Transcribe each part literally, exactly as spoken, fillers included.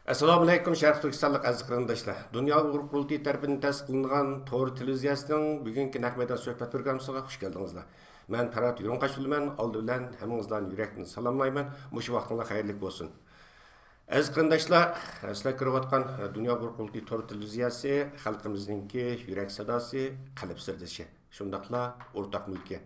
ئەسسالامۇئەلەيكۇم، شەرقىي تۈركىستانلىق ئەزىز قېرىنداشلار! دۇنيا ئۇيغۇر قۇرۇلتىيى تەرىپىدىن تەسىس قىلىنغان تور تېلېۋىزىيەسىنىڭ بۈگۈنكى نەق مەيدان سۆھبەت پروگراممىسىغا خۇش كەلدىڭىزلەر. مەن پەرھات يۇرۇڭقاش بولىمەن. ئالدى بىلەن ھەممىڭىزلارنى يۈرەكتىن سالاملايمەن. مۇشۇ ۋاقتىڭلار خەيرلىك بولسۇن. ئەزىز قېرىنداشلار، سىلەر كۆرۈۋاتقان دۇنيا ئۇيغۇر قۇرۇلتىيى تور تېلېۋىزىيەسى خەلقىمىزنىڭكى يۈرەك ساداسى، قەلب سىردىشى، شۇنداقلا ئورتاق مۈلكى.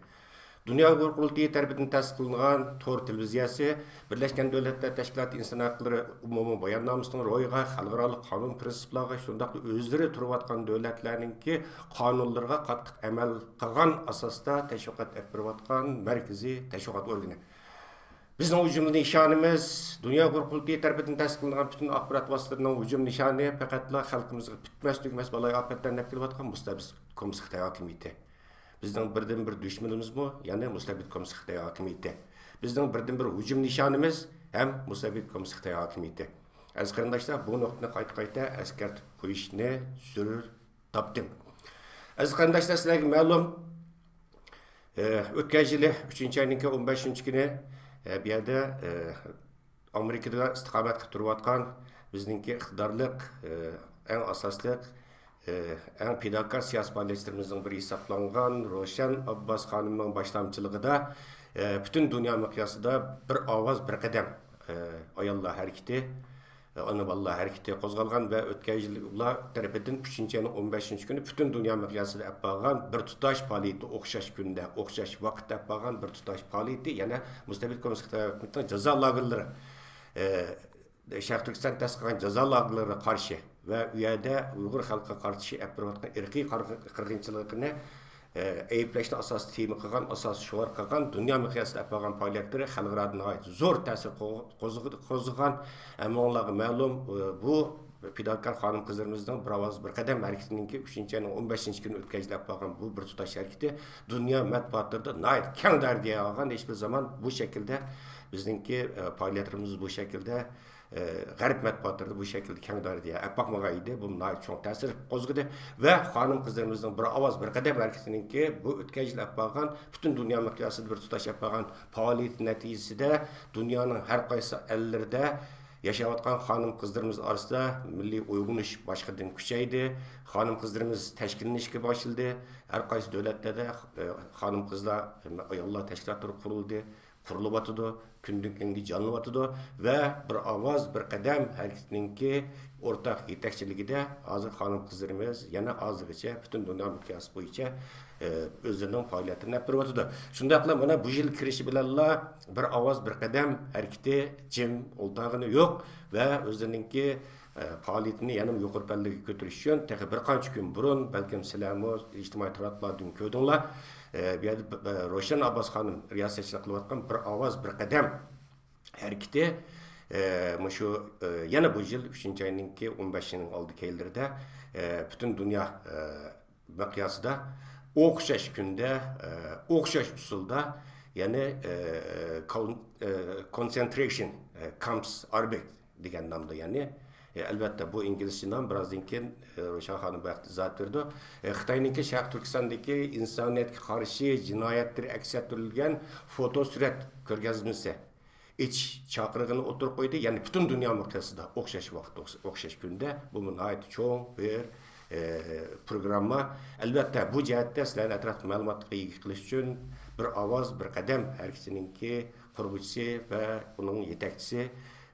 دۇنيا ئۇيغۇر قۇرۇلتىيى تەرىپىدىن تەسىس قىلىنغان تور تېلېۋىزىيەسى بىرلەشكەن دۆلەتلەر تەشكىلاتى ئىنسان ھەقلىرى ئومۇمىي باياننامىسىنىڭ روھىغا، خەلقئارالىق قانۇن پىرىنسىپلارغا، شۇنداقلا ئۆزلىرى تۇرۇۋاتقان دۆلەتلەرنىڭكى قانۇنلىرىغا قاتتىق ئەمەل قىلغان ئاساستا تەشۋىقات ئېلىپ بېرىۋاتقان مەركىزىي تەشۋىقات ئورگىنى. بىزنىڭ ھۇجۇم نىشانىمىز، دۇنيا ئۇيغۇر قۇرۇلتىيى تەرىپىدىن تەسىس قىلىنغان پۈتۈن ئاخبارات ۋاسىتىلىرىنىڭ ھۇجۇم نىشانى پەقەتلا خەلقىمىزگە پۈتمەس تۈگىمەس بالايىئاپەتلەرنى ئەپ كېلىۋاتقان مۇستەبىت كوممۇنىست خىتاي ھاكىمىيىتى. بىزنىڭ بىردىنبىر دۈشمىنىمىزمۇ يەنە مۇستەبىت كوممۇنىست خىتاي ھاكىمىيىتى. بىزنىڭ بىردىنبىر ھۇجۇم نىشانىمىز ھەم مۇستەبىت كوممۇنىست خىتاي ھاكىمىيىتى. ئەزىز قېرىنداشلار، بۇ نۇقتىنى قايتا-قايتا ئەسكەرتىپ قويۇشنى زۆرۈر تاپتىم. ئەزىز قېرىنداشلار، سىلەرگە مەلۇم، ئۆتكەن يىلى ئۈچىنچى ئاينىڭكى ئون بەشىنچى كۈنى، بۇ يەردە، ئامېرىكىدا ئىستىقامەت قىلىپ تۇرۇۋاتقان بىزنىڭكى ئىقتىدارلىق، ئەڭ ئاساسلىق، ئەڭ پىداكار سىياسىي پائالىيەتچىلىرىمىزنىڭ بىرى ھېسابلانغان روشەن ئابباس خانىمنىڭ باشلامچىلىقىدا، پۈتۈن دۇنيا مىقياسىدا بىر ئاۋاز، بىر قەدەم، ئاياللار ھەرىكىتى، ئانا بالىلار ھەرىكىتى قوزغالغان ۋە ئۆتكەن يىلى ئۇلار تەرىپىدىن ئۈچىنچى ئاينىڭ ئون بەشىنچى كۈنى پۈتۈن دۇنيا مىقياسىدا ئەپ بارغان بىر تۇتاش پائالىيىتى، ئوخشاش كۈندە، ئوخشاش ۋاقىتتا ئەپ بارغان بىر تۇتاش پائالىيىتى، يەنە مۇستەبىت كوممۇنىست خىتاي ھۆكۈمىتىنىڭ جازا لاگېرلىرى، ئى، شەرقىي تۈركىستان تەسىس قىلغان جازا لاگېرلىرىغا قارشى ۋە ئۇ يەردە ئۇيغۇر خەلقىگە قارشى ئەپ بېرىۋاتقان ئىرقىي قىرغ-، قىرغىنچىلىقىنى ئەيىبلەشنى ئاساسىي تېما قىلغان، ئاساسىي شوئار قىلغان، دۇنيا مىقياسىدا ئەپ بارغان پائالىيەتلىرى خەلقئارادا ناھايىتى زور تەسىر قوز-، قوزغىدى، قوزغىغان. ھەممىڭلارغا مەلۇم، بۇ پىداكار خانىم قىزلىرىمىزنىڭ بىر ئاۋاز بىر قەدەم ھەرىكىتىنىڭكى ئۈچىنچى ئاينىڭ ئون بەشىنچى كۈنى ئۆتكەزىلىپ قالغان بۇ بىر تۇتاش ھەرىكىتى دۇنيا مەتبۇئاتلىرىدا ناھايىتى كەڭ دائىرىدە يايغان. ھېچبىر زامان بۇ شەكىلدە بىزنىڭكى پائالىيەتلىرىمىز بۇ شەكىلدە غەرب مەتبۇئاتلىرىدا بۇ شەكىلدە كەڭ دائىرىدە ئەپ باقمىغان ئىدى. بۇ ناھايىتى چوڭ تەسىر قوزغىدى ۋە خانىم قىزلىرىمىزنىڭ بىر ئاۋاز بىر قەدەم ھەرىكىتىنىڭكى بۇ ئۆتكەن يىل ئەپ بارغان، پۈتۈن دۇنيا مىقياسىدا بىر تۇتاش ئەپ بارغان پائالىيىتى نەتىجىسىدە دۇنيانىڭ ھەر قايسى ئەللىرىدە ياشاۋاتقان خانىم قىزلىرىمىز ئارىسىدا مىللىي ئويغىنىش باشقىدىن كۈچەيدى. خانىم قىزلىرىمىز تەشكىللىنىشكە باشلىدى. ھەر قايسى دۆلەتلەردە، ئە، خانىم قىزلار، ئاياللار تەشكىلاتلىرى قۇرۇلدى، قۇرۇلۇۋاتىدۇ، كۈندىن كۈنگە جانلىنىۋاتىدۇ ۋە بىر ئاۋاز، بىر قەدەم ھەرىكىتىنىڭكى ئورتاق يېتەكچىلىكىدە ھازىر خانىم قىزلىرىمىز يەنە ھازىرغىچە پۈتۈن دۇنيا مىقياسى بويىچە، ئە، ئۆزلىرىنىڭ پائالىيەتلىرىنى ئېلىپ بېرىۋاتىدۇ. شۇنداقلا مانا بۇ يىل كىرىشى بىلەنلا بىر ئاۋاز، بىر قەدەم ھەرىكىتى جىم ئولتۇرغىنى يوق ۋە ئۆزلىرىنىڭكى، ئە، پائالىيىتىنى يەنىمۇ يۇقىرى پەللىگە كۆتۈرۈش ئۈچۈن تېخى بىر قانچە كۈن بۇرۇن، بەلكىم سىلەرمۇ ئىجتىمائىي تاراتقۇلاردىن كۆردۈڭلار، ئە، بۇ يەردە ب-، ب-، روشەن ئابباس خانىم رىياسەتچىلىك قىلىۋاتقان بىر ئاۋاز، بىر قەدەم ھەرىكىتى، ئە، مۇشۇ، ئە، يەنە بۇ يىل ئۈچىنچى ئاينىڭكى ئون بەشىنىڭ ئالدى كەينىلىرىدە، ئە، پۈتۈن دۇنيا، ئە، مىقياسىدا ئوخشاش كۈندە، ئە، ئوخشاش ئۇسۇلدا، يەنى، ئە، كون-، ئە، كونسېنترېيشن، ئە، كامپس ئاربېك دېگەن نامدا، يەنى، ئە، ئەلۋەتتە، بۇ ئىنگلىزچە نام، بىرازدىن كېيىن، ئە، روشەن خانىم بۇ ھەقتە ئىزاھات بېرىدۇ. ئە، خىتاينىڭكى شەرقىي تۈركىستاندىكى ئىنسانىيەتكە قارشى جىنايەتلىرى ئەكس ئەتتۈرۈلگەن فوتو سۈرەت كۆرگەزمىسى ئېچىش چاقىرىقىنى ئوتتۇرىغا قويدى. يەنى پۈتۈن دۇنيا مىقياسىدا ئوخشاش ۋاقىتتا، ئوخشاش كۈندە. بۇمۇ ناھايىتى چوڭ بىر، ئە، پروگرامما. ئەلۋەتتە، بۇ جەھەتتە سىلەرنى ئەتراپلىق مەلۇماتقا ئىگە قىلىش ئۈچۈن بىر ئاۋاز، بىر قەدەم ھەرىكىتىنىڭكى قۇرغۇچىسى ۋە ئۇنىڭ يېتەكچىسى،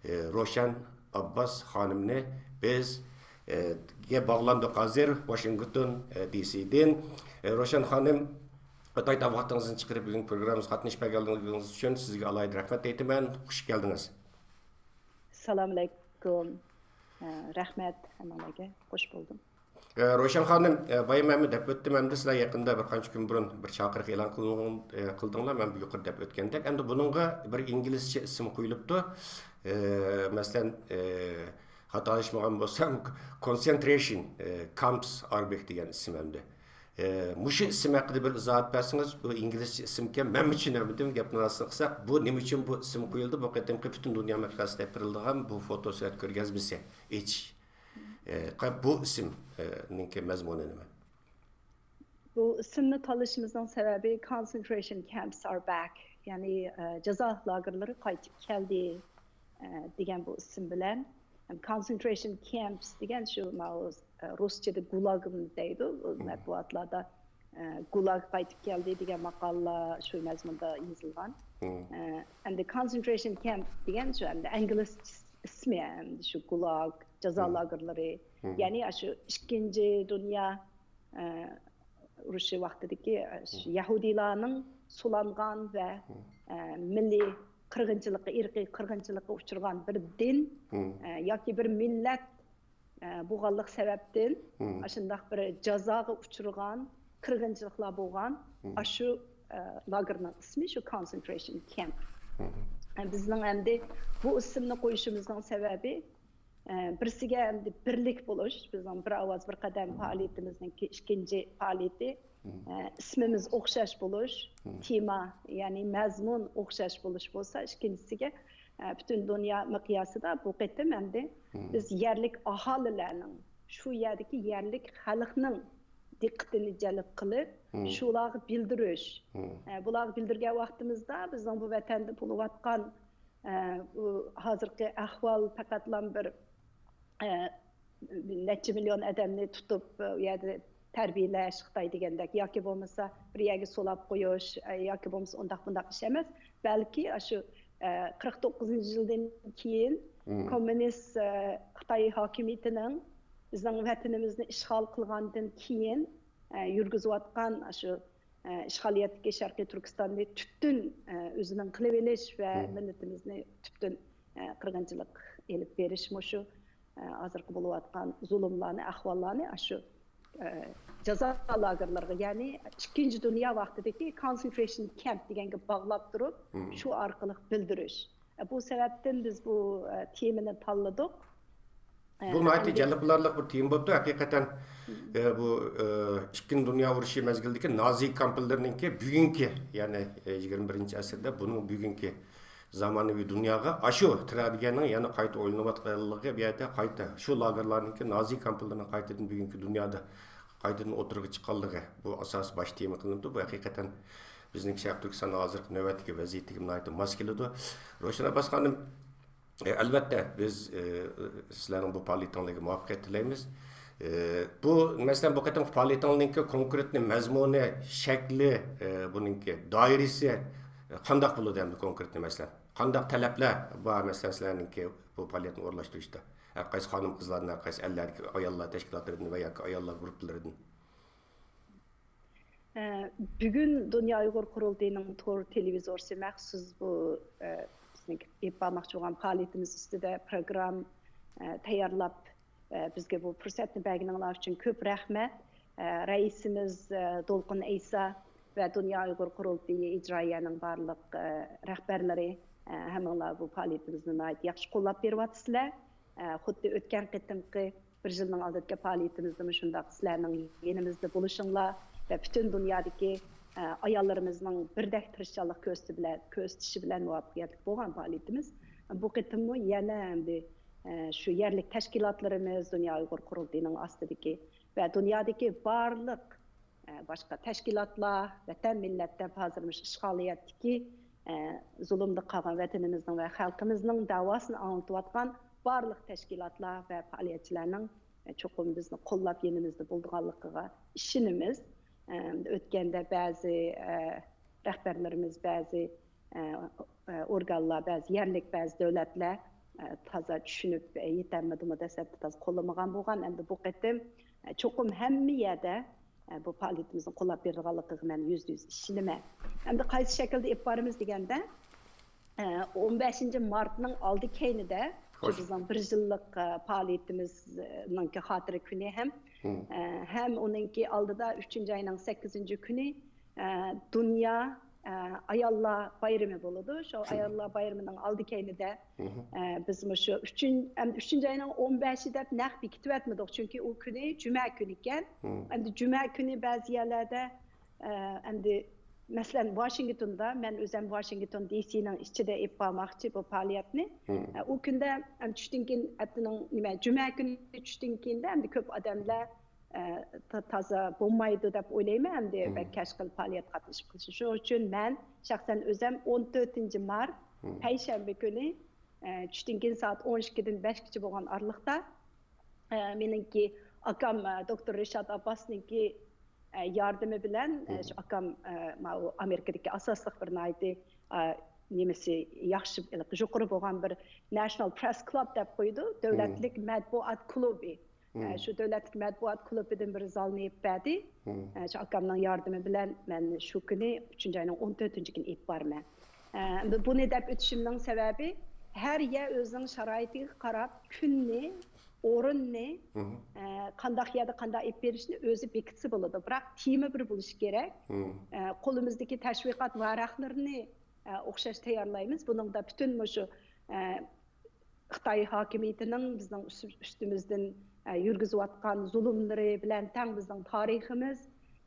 ئە، روشەن ئابباس خانىمنى بىز، ئە، گە باغلاندۇق ھازىر، ۋاشىنگتون، ئە، دى سىدىن. ئە، روشەن خانىم، ئاتايتاغ ۋاقتىڭىزنى چىقىرىپ، بۈگۈن پروگراممىمىزغا قاتنىشىپ كەلگەنلىكىڭىز ئۈچۈن سىزگە ئالاھىدە رەھمەت ئېيتىمەن. خۇش كەلدىڭىز. ئەسسالامۇئەلەيكۇم. ئە، رەھمەت ھەممىڭلارغا. خۇش بولدۇم. ئە، روشەن خانىم، ئە، بايام مەنمۇ دەپ ئۆتتۈم، ئەمدى سىلەر يېقىندا بىر قانچە كۈن بۇرۇن بىر چاقىرىق ئېلان قىلغان، ئە، قىلدىڭلار، مەن يۇقىرىدا دەپ ئۆتكەندەك. ئەمدى بۇنىڭغا بىر ئىنگلىزچە ئىسىم قويۇلۇپتۇ. ئە، مەسىلەن، ئە، خاتالاشمىغان بولسام، كونسېنترېيشن، ئە، كامپس ئاربېك دېگەن ئىسىم ئەمدى. ئە، مۇشۇ ئىسىم ھەققىدە بىر ئىزاھات بەرسىڭىز، بۇ ئىنگلىزچە ئىسىمكەن، مەنمۇ چۈشىنەلمىدىم. گەپنى راستىنى قىلساق، بۇ نېمە ئۈچۈن بۇ ئىسىم قويۇلدى؟ بۇ قېتىمقى پۈتۈن دۇنيا مىقياسىدا ئېلىپ بېرىلىدىغان بۇ فوتو سۈرەت كۆرگەزمىسى ئېچىش. ئە، قا-، بۇ ئىسىم، ئە، نىڭكى مەزمۇنى نېمە؟ بۇ ئىسىمنى تاللىشىمىزنىڭ سەۋەبى Concentration Camps Are Back، يەنى، ئە، جازا لاگېرلىرى قايتىپ كەلدى، ئە، دېگەن بۇ ئىسىم بىلەن. concentration camps دېگەن شۇ ماۋۇ، ئە، رۇسچىدا گۇلاگ دەيدۇ، مەتبۇئاتلاردا، ئە، گۇلاگ قايتىپ كەلدى دېگەن ماقالىلار شۇ مەزمۇندا يېزىلغان. ئە، ئەمدى concentration camp دېگەن شۇ ئەمدى ئىنگلىز ئىسمى، ئەمدى شۇ گۇلاگ، جازا لاگېرلىرى. يەنى شۇ ئىككىنچى دۇنيا، ئە، ئۇرۇشى ۋاقتىدىكى، ئە، يەھۇدىيلارنىڭ سولانغان ۋە، ئە، مىللىي قىرغىنچىلىققا، ئىرقىي قىرغىنچىلىققا ئۇچرىغان بىر دىن، ئە، ياكى بىر مىللەت، ئە، بولغانلىق سەۋەبتىن ئاشۇنداق بىر جازاغا ئۇچرىغان، قىرغىنچىلىقلار بولغان ئاشۇ، ئە، لاگېرنىڭ ئىسمى شۇ concentration camp. ئە، بىزنىڭ ئەمدى بۇ ئىسىمنى قويۇشىمىزنىڭ سەۋەبى، ئە، بىرسىگە ئەمدى بىرلىك بولۇش، بىزنىڭ بىر ئاۋاز، بىر قەدەم پائالىيىتىمىزنىڭكى ئىككىنچى پائالىيىتى، ئە، ئىسمىمىز ئوخشاش بولۇش، تېما، يەنى مەزمۇن ئوخشاش بولۇش بولسا، ئىككىنچىسىگە، ئە، پۈتۈن دۇنيا مىقياسىدا بۇ قېتىم ئەمدى بىز يەرلىك ئاھالىلەرنىڭ، شۇ يەردىكى يەرلىك خەلقنىڭ دىققىتىنى جەلپ قىلىپ، شۇلارغا بىلدۈرۈش. ئە، بۇلارغا بىلدۈرگەن ۋاقتىمىزدا بىزنىڭ بۇ ۋەتەندە بولۇۋاتقان، ئە، بۇ ھازىرقى ئەھۋال پەقەتلا بىر، ئە، نەچچە مىليون ئادەمنى تۇتۇپ، ئۇ يەردە تەربىيەلەش، خىتاي دېگەندەك، ياكى بولمىسا بىر يەرگە سولاپ قويۇش، ئە، ياكى بولمىسا ئۇنداق بۇنداق ئىش ئەمەس. بەلكى ئاشۇ، ئە، قىرىق توققۇزىنچى يىلدىن كېيىن كوممۇنىست، ئە، خىتاي ھاكىمىيىتىنىڭ بىزنىڭ ۋەتىنىمىزنى ئىشغال قىلغاندىن كېيىن، ئە، يۈرگۈزۈۋاتقان ئاشۇ، ئە، ئىشغالىيەتتىكى شەرقىي تۈركىستاننى پۈتۈن، ئە، ئۆزىنىڭ قىلىۋېلىش ۋە مىللىتىمىزنى پۈتۈن، ئە، قىرغىنچىلىق ئېلىپ بېرىش مۇشۇ، ئە، ھازىرقى بولۇۋاتقان زۇلۇملارنى، ئەھۋاللارنى ئاشۇ، ئە، جازا لاگېرلىرىغا، يەنى ئىككىنچى دۇنيا ۋاقتىدىكى concentration camp دېگەنگە باغلاپ تۇرۇپ، شۇ ئارقىلىق بىلدۈرۈش. ئە، بۇ سەۋەبتىن بىز بۇ، ئە، تېمىنى تاللىدۇق. ئە، بۇ ناھايىتى ئەمدى جەلپ قىلارلىق بىر تېما بوپتۇ. ھەقىقەتەن، ئە، بۇ، ئە، ئىككىنچى دۇنيا ئۇرۇشى مەزگىلىدىكى نازى كامپلىرىنىڭكى بۈگۈنكى، يەنى، ئە، يىگىرمە بىرىنچى ئەسىردە بۇنىڭ بۈگۈنكى زامانىۋى دۇنياغا ئاشۇ تراگېدىيەنىڭ يەنە قايتا ئويلىنىۋاتقانلىقى بۇ يەردە قايتا شۇ لاگېرلارنىڭكى نازى كامپلىرىنىڭ قايتىدىن بۈگۈنكى دۇنيادا قايتىدىن ئوتتۇرىغا چىققانلىقى بۇ ئاساسىي باش تېما قىلىنىدۇ. بۇ ھەقىقەتەن بىزنىڭ شەرقىي تۈركىستان ھازىرقى نۆۋەتتىكى ۋەزىيىتىگە ناھايىتى ماس كېلىدۇ. روشەن ئابباس خانىم، ئە، ئەلۋەتتە، بىز، ئە، سىلەرنىڭ بۇ پائالىيىتىڭلارغا مۇۋەپپەقىيەت تىلەيمىز. ئە، بۇ، مەسىلەن، بۇ قېتىمقى پائالىيىتىڭلارنىڭكى كونكرېتنى مەزمۇنى، شەكلى، ئە، بۇنىڭكى دائىرىسى، ئە، قانداق بولىدۇ ئەمدى كونكرېتنى، مەسىلەن؟ قانداق تەلەپلەر بار، مەسىلەن، سىلەرنىڭكى بۇ پائالىيەتنى ئورۇنلاشتۇرۇشتا؟ ھەر قايسى خانىم-قىزلاردىن، ھەر قايسى ئەللەردىكى ئاياللار تەشكىلاتلىرىدىن ۋە ياكى ئاياللار گۇرۇپپىلىرىدىن؟ ئە، بۈگۈن دۇنيا ئۇيغۇر قۇرۇلتىيىنىڭ تور تېلېۋىزورسى مەخسۇس بۇ، ئە، بىزنىڭ ئېلىپ بارماقچى بولغان پائالىيىتىمىز ئۈستىدە پروگرامما، ئە، تەييارلاپ، ئە، بىزگە بۇ پۇرسەتنى بەرگىنىڭلار ئۈچۈن كۆپ رەھمەت. ئە، رەئىسىمىز، ئە، دولقۇن ئەيسا ۋە دۇنيا ئۇيغۇر قۇرۇلتىيى ئىجرائىيەنىڭ بارلىق، ئە، رەھبەرلىرى، ئە، ھەممىڭلار بۇ پائالىيىتىمىزنى ناھايىتى ياخشى قوللاپ بېرىۋاتىسىلەر. ئە، خۇددى ئۆتكەن قېتىمقى بىر يىلنىڭ ئالدىدىكى پائالىيىتىمىزدىمۇ شۇنداق سىلەرنىڭ يېنىمىزدا بولۇشۇڭلار ۋە پۈتۈن دۇنيادىكى، ئە، ئاياللىرىمىزنىڭ بىردەك تىرىشچانلىق كۆرسىتى بىلەن، كۆرسىتىشى بىلەن مۇۋەپپەقىيەتلىك بولغان پائالىيىتىمىز. بۇ قېتىممۇ يەنە ئەمدى، ئە، شۇ يەرلىك تەشكىلاتلىرىمىز، دۇنيا ئۇيغۇر قۇرۇلتىيىنىڭ ئاستىدىكى ۋە دۇنيادىكى بارلىق ئە، باشقا تەشكىلاتلار، ۋەتەن، مىللەت دەپ ھازىر مۇشۇ ئىشغالىيەتتىكى، ئە، زۇلۇمدا قالغان ۋەتىنىمىزنىڭ ۋە خەلقىمىزنىڭ دەۋاسىنى ئاڭلىتىۋاتقان بارلىق تەشكىلاتلار ۋە پائالىيەتچىلەرنىڭ، ئە، چوقۇم بىزنى قوللاپ يېنىمىزدا بولىدىغانلىقىغا ئىشىنىمىز. ئە، ئۆتكەندە بەزى، ئە، رەھبەرلىرىمىز بەزى ئە، ئە، ئورگانلار، بەزى يەرلىك، بەزى دۆلەتلەر، ئە، تازا چۈشىنىپ، ئە، يېتەلمىدىمۇ دەسلەپتە تازا قوللىمىغان بولغان. ئەمدى بۇ قېتىم، ئە، چوقۇم ھەممە يەردە، ئە، بۇ پائالىيىتىمىزنى قوللاپ بېرىدىغانلىقىغا مەن يۈزدە يۈز ئىشىنىمەن. ئەمدى قايسى شەكىلدە ئېلىپ بارىمىز دېگەندە، ئە، ئون بەشىنچى مارتنىڭ ئالدى كەينىدە شۇ خوش. بىزنىڭ بىر يىللىق، ئە، پائالىيىتىمىزنىڭكى خاتىرە كۈنى ھەم، ئە، ھەم ئۇنىڭكى ئالدىدا ئۈچىنچى ئاينىڭ سەككىزىنچى كۈنى، ئە، دۇنيا، ئە، ئاياللار بايرىمى بولىدۇ. شۇ ئاياللار بايرىمىنىڭ ئالدى كەينىدە، ئە، بىز مۇشۇ ئۈچىن-، ئەمدى ئۈچىنچى ئاينىڭ ئون بەشى دەپ نەق بېكىتىۋەتمىدۇق، چۈنكى ئۇ كۈنى جۈمە كۈنى ئىكەن. ئەمدى جۈمە كۈنى بەزى يەرلەردە، ئە، ئەمدى، مەسىلەن، ۋاشىنگتوندا، مەن ئۆزەم ۋاشىنگتون دى سىنىڭ ئىچىدە ئېلىپ بارماقچى بۇ پائالىيەتنى. ئە، ئۇ كۈندە، ئەمدى، چۈشتىن كېيىن، ئەتىنىڭ، نېمە، جۈمە كۈنى چۈشتىن كېيىندە ئەمدى كۆپ ئادەملەر ئە، تا-، تازا بولمايدۇ دەپ ئويلايمەن، ئەمدى بەك كەچ قىلىپ پائالىيەت قاتنىشىپ قېلىشى. شۇنىڭ ئۈچۈن مەن شەخسەن ئۆزەم ئون تۆتىنچى مارت، پەيشەنبە كۈنى، ئە، چۈشتىن كېيىن سائەت ئون ئىككىدىن بەشكىچە بولغان ئارىلىقتا، ئە، مېنىڭكى ئاكام، ئە، دوكتور رىشات ئابباسنىڭكى، ئە، ياردىمى بىلەن، ئە، شۇ ئاكام، ئە، ماۋۇ ئامېرىكىدىكى ئاساسلىق بىر ناھايىتى، ئە، نېمىسى ياخشى، يۇقىرى بولغان بىر ناشنال پرېس كلاب دەپ قويىدۇ، دۆلەتلىك مەتبۇئات كۇلۇبى. ئە، شۇ دۆلەتلىك مەتبۇئات كۇلۇبىدىن بىر زالنى ئېلىپ بەردى. ئە، شۇ ئاكامنىڭ ياردىمى بىلەن مەن شۇ كۈنى ئۈچىنچى ئاينىڭ ئون تۆتىنچى كۈنى ئېلىپ بارىمەن. ئە، ئەمدى بۇنى دەپ ئۆتۈشۈمنىڭ سەۋەبى، ھەر يەر ئۆزىنىڭ شارائىتىغا قاراپ كۈننى، ئورۇننى، ئە، قانداق يەردە قانداق ئېلىپ بېرىشنى ئۆزى بېكىتسە بولىدۇ. بىراق تېما بىر بولۇشى كېرەك. ئە، قولىمىزدىكى تەشۋىقات ۋارەقلىرىنى، ئە، ئوخشاش تەييارلايمىز. بۇنىڭدا پۈتۈن مۇشۇ، ئە، خىتاي ھاكىمىيىتىنىڭ بىزنىڭ ئۈس-، ئۈستىمىزدىن، ئە، يۈرگۈزۈۋاتقان زۇلۇملىرى بىلەن تەڭ بىزنىڭ تارىخىمىز،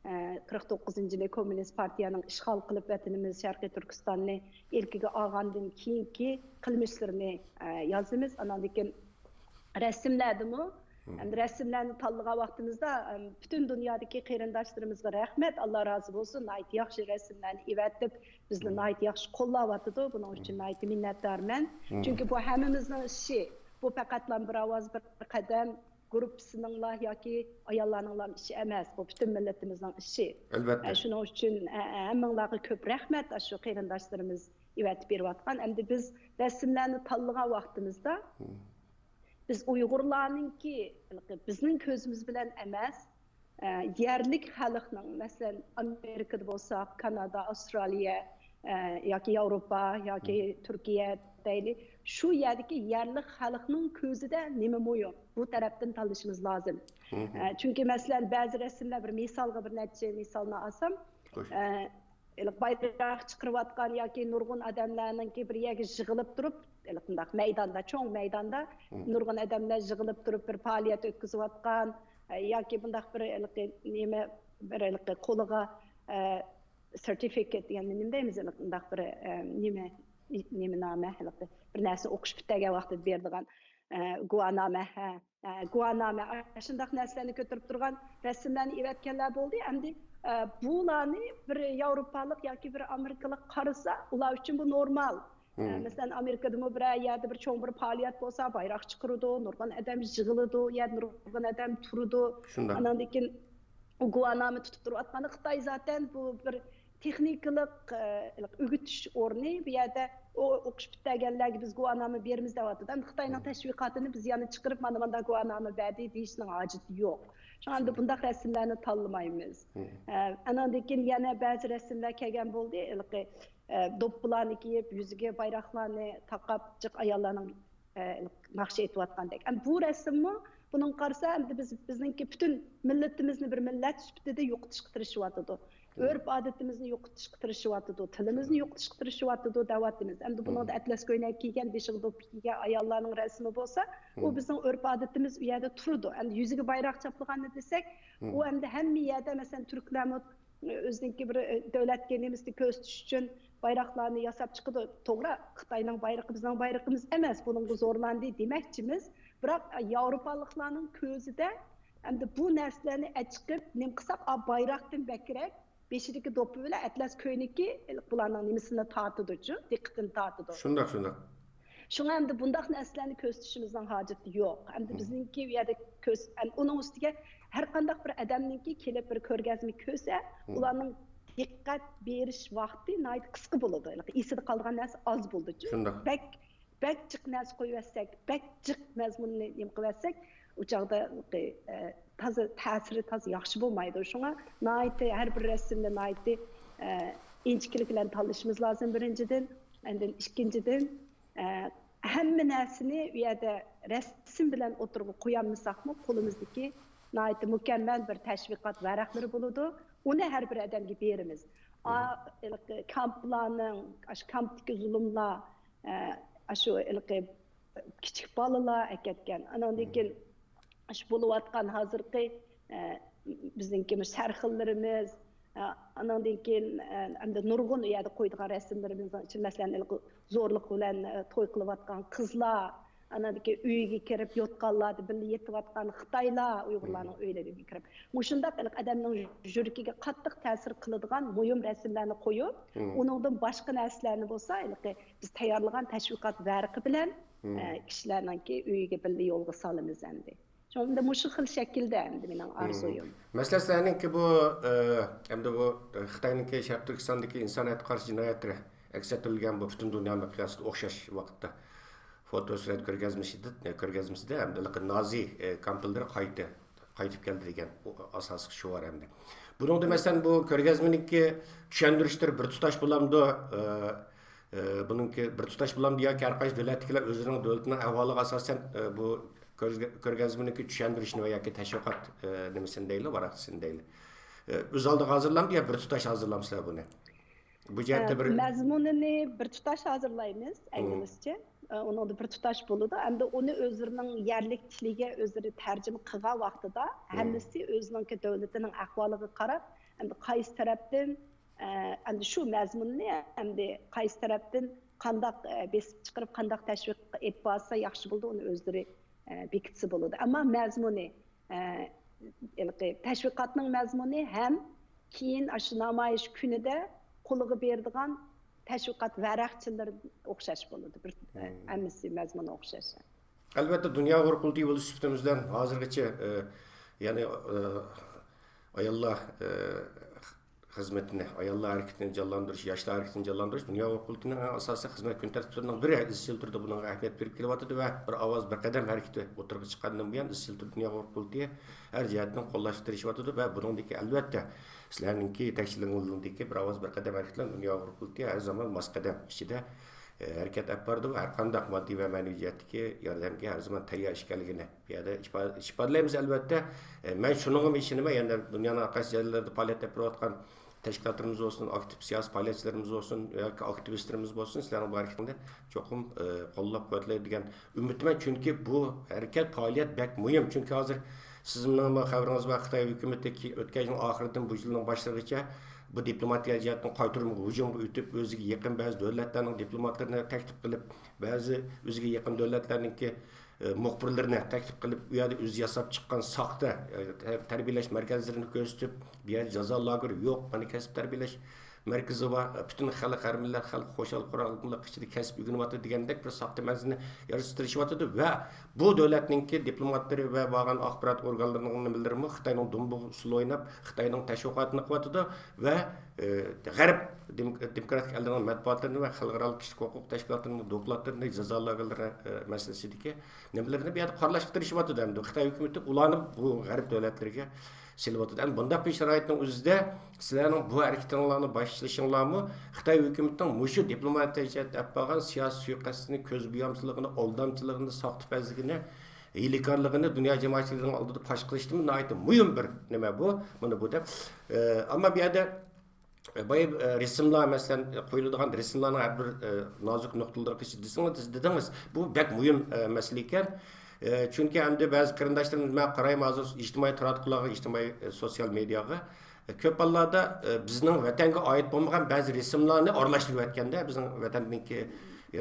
ئە، قىرىق توققۇزىنچى يىلى كوممۇنىست پارتىيەنىڭ ئىشغال قىلىپ ۋەتىنىمىز شەرقىي تۈركىستاننى ئىلكىگە ئالغاندىن كېيىنكى قىلمىشلىرىنى، ئە، يازىمىز. ئاناندىن كېيىن رەسىملەردىمۇ، ئەمدى رەسىملەرنى تاللىغان ۋاقتىمىزدا، ئەم، پۈتۈن دۇنيادىكى قېرىنداشلىرىمىزغا رەھمەت، ئاللا رازى بولسۇن، ناھايىتى ياخشى رەسىملەرنى ئېۋەتىپ، بىزنى ناھايىتى ياخشى قوللاۋاتىدۇ. بۇنىڭ ئۈچۈن ناھايىتى مىننەتدارمەن. چۈنكى بۇ ھەممىمىزنىڭ ئىشى. بۇ پەقەتلا بىر ئاۋاز، بىر قەدەم گۇرۇپپىسىنىڭلا ياكى ئاياللارنىڭلا ئىشى ئەمەس. بۇ پۈتۈن مىللىتىمىزنىڭ ئىشى. ئەلۋەتتە. ئە، شۇنىڭ ئۈچۈن، ئە، ئە، ھەممىڭلارغا كۆپ رەھمەت، ئاشۇ قېرىنداشلىرىمىز ئېۋەتىپ بېرىۋاتقان. ئەمدى بىز رەسىملەرنى تاللىغان ۋاقتىمىزدا، بىز ئۇيغۇرلارنىڭكى، بىزنىڭ كۆزىمىز بىلەن ئەمەس، ئە، يەرلىك خەلقنىڭ، مەسىلەن، ئامېرىكىدا بولساق، كانادا، ئاۋسترالىيە، ئە، ياكى ياۋروپا، ياكى تۈركىيە دەيلى، شۇ يەردىكى يەرلىك خەلقنىڭ كۆزىدە نېمە مۇھىم؟ بۇ تەرەپتىن تاللىشىمىز لازىم. ئە، چۈنكى، مەسىلەن، بەزى رەسىملەر، بىر مىسالغا بىر نەچچە مىسالنى ئالسام، ئە، ھېلىقى بايراق چىقىرىۋاتقان ياكى نۇرغۇن ئادەملەرنىڭكى بىر يەرگە يىغىلىپ تۇرۇپ، ھېلىقى مۇنداق مەيداندا، چوڭ مەيداندا نۇرغۇن ئادەملەر يىغىلىپ تۇرۇپ بىر پائالىيەت ئۆتكۈزۈۋاتقان، ئە، ياكى مۇنداق بىر ھېلىقى نېمە، بىر ھېلىقى قولىغا، ئە، سېرتىفىكات دېگەننى نېمە دەيمىز، ھېلىقى مۇنداق بىر، ئە، نېمە، نېمە نامە، ھېلىقى بىر نەرسىنى ئوقۇش پۈتتۈرگەن ۋاقتىدا بېرىدىغان، ئە، گۇۋاھنامە، ھە. ئە، گۇۋاھنامە، ئاشۇنداق نەرسىلەرنى كۆتۈرۈپ تۇرغان رەسىملەرنى ئېۋەتكەنلەر بولدى. ئەمدى، ئە، بۇلارنى بىر ياۋروپالىق ياكى بىر ئامېرىكىلىق قارىسا، ئۇلار ئۈچۈن بۇ نورمال. ئە، مەسىلەن، ئامېرىكىدىمۇ بىرەر يەردە بىر چوڭ بىر پائالىيەت بولسا، بايراق چىقىرىدۇ، نۇرغۇن ئادەم يىغىلىدۇ، يا نۇرغۇن ئادەم تۇرىدۇ. شۇنداق. ئاناندىن كېيىن ئۇ گۇۋاھنامە تۇتۇپ تۇرۇۋاتقاندا، خىتاي زاتەن بۇ بىر تېخنىكىلىق، ئە، ئۆگىتىش ئورنى، بۇ يەردە ئۇ ئوقۇش پۈتتۈرگەنلەرگە بىز گۇۋاھنامە بېرىمىز دەۋاتىدۇ. ئەمدى خىتاينىڭ تەشۋىقاتىنى بىز يەنە چىقىرىپ، مانا مۇنداق گۇۋاھنامە بەردى دېيىشنىڭ ھاجىتى يوق. شۇڭا ئەمدى بۇنداق رەسىملەرنى تاللىمايمىز. ئە، ئاناندىن كېيىن يەنە بەزى رەسىملەر كەلگەن بولدى. ھېلىقى، ئە، دوپپىلارنى كىيىپ، يۈزىگە بايراقلارنى تاقاپ، جىق ئاياللارنىڭ ئە، ناخشا ئېيتىۋاتقاندەك. ئەمدى بۇ رەسىممۇ، بۇنىڭغا قارىسا، ئەمدى بىز، بىزنىڭكى پۈتۈن مىللىتىمىزنى بىر مىللەت سۈپىتىدە يوقىتىشقا تىرىشىۋاتىدۇ. ئۆرپ-ئادىتىمىزنى يوقىتىشقا تىرىشىۋاتىدۇ، تىلىمىزنى يوقىتىشقا تىرىشىۋاتىدۇ دەۋاتىمىز. ئەمدى بۇنىڭدا ئەتلەس كۆينەك كىيگەن، بېشىغا دوپپا كىيگەن ئاياللارنىڭ رەسىمى بولسا، ئۇ بىزنىڭ ئۆرپ-ئادىتىمىز ئۇ يەردە تۇرىدۇ. ئەمدى يۈزىگە بايراق چاپلىغاننى دېسەك، ئۇ ئەمدى ھەممە يەردە، مەسىلەن، تۈركلەرمۇ ئۆزىنىڭكى بىر، ئە، دۆلەتكە نېمىسىنى كۆرسىتىش ئۈچۈن بايراقلارنى ياساپ چىقىدۇ. توغرا، خىتاينىڭ بايرىقى بىزنىڭ بايرىقىمىز ئەمەس، بۇنىڭغا زورلاندى دېمەكچىمىز. بىراق، ئە، ياۋروپالىقلارنىڭ كۆزىدە ئەمدى بۇ نەرسىلەرنى ئەچىقىپ، نېمە قىلساق، ئا، بايراقتىن بەكرەك بېشىدىكى دوپپا بىلەن ئەتلەس كۆينىكى بۇلارنىڭ نېمىسىنى تارتىدۇچۇ، دىققىتىنى تارتىدۇ. شۇنداق، شۇنداق. شۇڭا ئەمدى بۇنداق نەرسىلەرنى كۆرسىتىشىمىزنىڭ ھاجىتى يوق. ئەمدى بىزنىڭكى ئۇ يەردە كۆرس-، ئەم-، ئۇنىڭ ئۈستىگە ھەر قانداق بىر ئادەمنىڭكى كېلىپ بىر كۆرگەزمە كۆرسە، ئۇلارنىڭ دىققەت بېرىش ۋاقتى ناھايىتى قىسقا بولىدۇ. ھېلىقى ئېسىدە قالىدىغان نەرسە ئاز بولىدۇچۇ. شۇنداق. بەك، بەك جىق نەرسە قويۇۋەتسەك، بەك جىق مەزمۇننى نېمە قىلىۋەتسەك، ئۇ چاغدا، ئە، تازا تەسىرى تازا ياخشى بولمايدۇ. شۇڭا ناھايىتى ھەر بىر رەسىمدە ناھايىتى، ئە، ئىنچىكىلىك بىلەن تاللىشىمىز لازىم، بىرىنچىدىن. ئاندىن ئىككىنچىدىن، ئە، ھەممە نەرسىنى ئۇ يەردە رەسىم بىلەن ئوتتۇرىغا قويالمىساقمۇ، قولىمىزدىكى ناھايىتى مۇكەممەل بىر تەشۋىقات ۋەرەقلىرى بولىدۇ. ئۇنى ھەر بىر ئادەمگە بېرىمىز. ئا، ھېلىقى كامپلارنىڭ، ئاشۇ كامپتىكى زۇلۇملار، ئە، ئاشۇ ھېلىقى كىچىك بالىلار ئەكەتكەن. ئاناندىن كېيىن شۇ بولۇۋاتقان ھازىرقى، ئە، بىزنىڭكى مۇشۇ سەرخىللىرىمىز، ئە، ئاناندىن كېيىن، ئە، ئەمدى نۇرغۇن ئۇ يەردە قويىدىغان رەسىملىرىمىزنىڭ ئىچىدە، مەسىلەن، ھېلىقى زورلۇق بىلەن، ئە، توي قىلىۋاتقان قىزلار، ئاناندىكى ئۆيىگە كىرىپ، يوتقانلاردا بىللە يېتىۋاتقان خىتايلار ئۇيغۇرلارنىڭ ئۆيلىرىگە كىرىپ، مۇشۇنداق ئادەمنىڭ يۈرىكىگە قاتتىق تەسىر قىلىدىغان مۇھىم رەسىملەرنى قويۇپ، ئۇنىڭدىن باشقا نەرسىلەرنى بولسا، ھېلىقى بىز تەييارلىغان تەشۋىقات ۋەرىقى بىلەن، ئە، كىشىلەرنىڭكى ئۆيىگە بىللە يولغا سالىمىز ئەمدى. شۇڭا مۇشۇ خىل شەكىلدە ئەمدى مېنىڭ ئارزۇيۇم. مەسىلەن، سىلەرنىڭكى بۇ، ئە، ئەمدى بۇ، ئە، خىتاينىڭكى شەرقىي تۈركىستاندىكى ئىنسانىيەتكە قارشى جىنايەتلىرى ئەكس ئەتتۈرۈلگەن بۇ پۈتۈن دۇنيا مىقياسىدا ئوخشاش ۋاقىتتا فوتوسۈرەت كۆرگەزمىسىدە، كۆرگەزمىسىدە ھەمدە نازى، ئە، كامپلىرى قايتا، قايتىپ كەلدى دېگەن ئاساسلىق شوئار ئەمدى. بۇنىڭدا، مەسىلەن، بۇ كۆرگەزمىنىڭكى چۈشەندۈرۈشلىرى بىر تۇتاش بولامدۇ؟ ئە، ئە، بۇنىڭكى بىر تۇتاش بولامدۇ ياكى ھەر قايسى دۆلەتتىكىلەر ئۆزلىرىنىڭ دۆلىتىنىڭ ئەھۋالىغا ئاساسەن، ئە، بۇ كۆرگە-، كۆرگەزمىنىڭكى چۈشەندۈرۈشىنى ۋە ياكى تەشۋىقات، ئە، نېمىسىنى دەيلى، ۋاراقچىسىنى دەيلى. ئە، ئۆز ئالدىغا ھازىرلامدۇ يا بىر تۇتاش ھازىرلامسىلەر بۇنى؟ بۇ جەھەتتە بىر مەزمۇنىنى بىر تۇتاش ھازىرلايمىز، ئەينىمىزچە. ئۇنىڭدا بىر تۇتاش بولىدۇ. ئەمدى ئۇنى ئۆزلىرىنىڭ يەرلىك تىلىگە ئۆزلىرى تەرجىمە قىلغان ۋاقتىدا، ھەممىسى ئۆزىنىڭكى دۆلىتىنىڭ ئەھۋالىغا قاراپ، ئەمدى قايسى تەرەپتىن، ئە، ئەمدى شۇ مەزمۇننى ئەمدى قايسى تەرەپتىن قانداق، ئە، بېسىپ چىقىرىپ، قانداق تەشۋىق ئېلىپ بارسا ياخشى بولىدۇ، ئۇنى ئۆزلىرى، ئە، بېكىتسە بولىدۇ. ئەمما مەزمۇنى، ئە، ھېلىقى تەشۋىقاتنىڭ مەزمۇنى ھەم كېيىن ئاشۇ نامايىش كۈنىدە قولىغا بېرىدىغان تەشۋىقات ۋەرەقچىلىرى ئوخشاش بولىدۇ. بىر، ھەممىسى مەزمۇنى ئوخشاش. ئەلۋەتتە، دۇنيا ئۇيغۇر قۇرۇلتىيى بولۇش سۈپىتىمىز بىلەن ھازىرغىچە، ئە، يەنى، ئە، ئاياللار، ئە، خىزمىتىنى، ئاياللار ھەرىكىتىنى جانلاندۇرۇش، ياشلار ھەرىكىتىنى جانلاندۇرۇش دۇنيا ئۇيغۇر قۇرۇلتىيىنىڭ ئەڭ ئاساسىي خىزمەت كۈنتەرتىپلىرىنىڭ بىرى، ئىزچىل تۈردە بۇنىڭغا ئەھمىيەت بېرىپ كېلىۋاتىدۇ ۋە بىر ئاۋاز، بىر قەدەم ھەرىكىتى ئوتتۇرىغا چىققاندىن بۇيان، ئىزچىل تۈردە دۇنيا ئۇيغۇر قۇرۇلتىيى ھەر جەھەتتىن قوللاشقا تىرىشىۋاتىدۇ ۋە بۇنىڭدىكى، ئەلۋەتتە، سىلەرنىڭكى يېتەكچىلىكىڭىزدىكى بىر ئاۋاز، بىر قەدەم ھەرىكەت بىلەن دۇنيا ئۇيغۇر قۇرۇلتىيى ھەر زامان ماس قەدەم ئىچىدە، ئە، ھەرىكەت ئېلىپ بارىدۇ ۋە ھەر قانداق ماددىي ۋە مەنىۋى جەھەتتىكى ياردەمگە ھەر زامان تەييار ئىكەنلىكىنى بۇ يەردە ئىپا-، ئىپادىلەيمىز، ئەلۋەتتە. ئە، مەن شۇنىڭغىمۇ ئىشىنىمەن، يەنە دۇنيانىڭ ھەر قايسى جايلىرىدا پائالىيەت ئېلىپ بېرىۋاتقان تەشكىلاتلىرىمىز بولسۇن، ئاكتىپ سىياسىي پائالىيەتچىلىرىمىز بولسۇن ياكى ئاكتىۋىستلىرىمىز بولسۇن، سىلەرنىڭ بۇ ھەرىكىتىڭىزنى چوقۇم، ئە، قوللاپ قۇۋۋەتلەيدۇ دېگەن ئۈمىدتىمەن، چۈنكى بۇ ھەرىكەت، پائالىيەت بەك مۇھىم. چۈنكى ھازىر سىزنىڭمۇ خەۋىرىڭىز بار، خىتاي ھۆكۈمىتى كى-، ئۆتكەن يىلنىڭ ئاخىرىدىن بۇ يىلنىڭ باشلىرىغىچە بۇ دىپلوماتىيە جەھەتتىن قايتۇرما ھۇجۇمغا ئۆتۈپ، ئۆزىگە يېقىن بەزى دۆلەتلەرنىڭ دىپلوماتلىرىنى تەكلىپ قىلىپ، بەزى ئۆزىگە يېقىن دۆلەتلەرنىڭكى، ئە، مۇخبىرلىرىنى تەكلىپ قىلىپ، ئۇ يەردە ئۆزى ياساپ چىققان ساختا، ئە، تە-، تەربىيەلەش مەركەزلىرىنى كۆرسىتىپ، بۇ يەردە جازا لاگېرى يوق، مانا كەسىپ تەربىيەلەش مەركىزى بار، پۈتۈن خەلق، ھەر مىللەت خەلق خۇشال-خۇراملىق ئىچىدە كەسىپ ئۆگىنىۋاتىدۇ دېگەندەك بىر ساختا مەنزىرىنى يارىتىشقا تىرىشىۋاتىدۇ ۋە بۇ دۆلەتنىڭكى دىپلوماتلىرى ۋە بارغان ئاخبارات ئورگانلىرىنىڭ نېمىلىرىمۇ خىتاينىڭ دۇمبىغا ئۇسسۇل ئويناپ، خىتاينىڭ تەشۋىقاتىنى قىلىۋاتىدۇ ۋە، ئە، غەرب دېم-، دېموكراتىك ئەللىرىنىڭ مەتبۇئاتلىرىنى ۋە خەلقئارالىق كىشىلىك ھوقۇق تەشكىلاتلىرىنىڭ دوكلاتلىرىنى، جازا لاگېرلىرى، ئە، مەسىلىسىدىكى نېمىلىرىنى بۇ يەردە قارىلاشقا تىرىشىۋاتىدۇ. ئەمدى خىتاي ھۆكۈمىتى ئۇلارنى بۇ غەرب دۆلەتلىرىگە سېلىۋاتىدۇ. ئەمدى بۇنداق بىر شارائىتنىڭ ئۆزىدە سىلەرنىڭ بۇ ھەرىكىتىڭلارنى باشلىشىڭلارمۇ خىتاي ھۆكۈمىتىنىڭ مۇشۇ دىپلوماتىيە جەھەتتە ئېلىپ بارغان سىياسىي سۇيىقەستىنى، كۆز بويامچىلىقىنى، ئالدامچىلىقىنى، ساختىپەزلىكىنى، ھىيلىكارلىقىنى دۇنيا جامائەتچىلىكىنىڭ ئالدىدا پاش قىلىشتىمۇ ناھايىتى مۇھىم بىر نېمە بۇ، مانا بۇ دەپ. ئە، ئەمما بۇ يەردە، ئە، بايا، ئە، رەسىملەر، مەسىلەن، قويۇلىدىغان رەسىملەرنىڭ ھەر بىر، ئە، نازۇك نۇقتىلىرىغا دېسىڭىز، دېدىڭىز، بۇ بەك مۇھىم، ئە، مەسىلە ئىكەن. ئە، چۈنكى ئەمدى بەزى قېرىنداشلىرىمىز، مەن قارايمەن ھازىر ئىجتىمائىي تاراتقۇلارغا، ئىجتىمائىي، ئە، سوتسىيال مېدىياغا، ئە، كۆپ ھاللاردا، ئە، بىزنىڭ ۋەتەنگە ئائىت بولمىغان بەزى رەسىملەرنى ئارىلاشتۇرۇۋەتكەندە، بىزنىڭ ۋەتەندىكى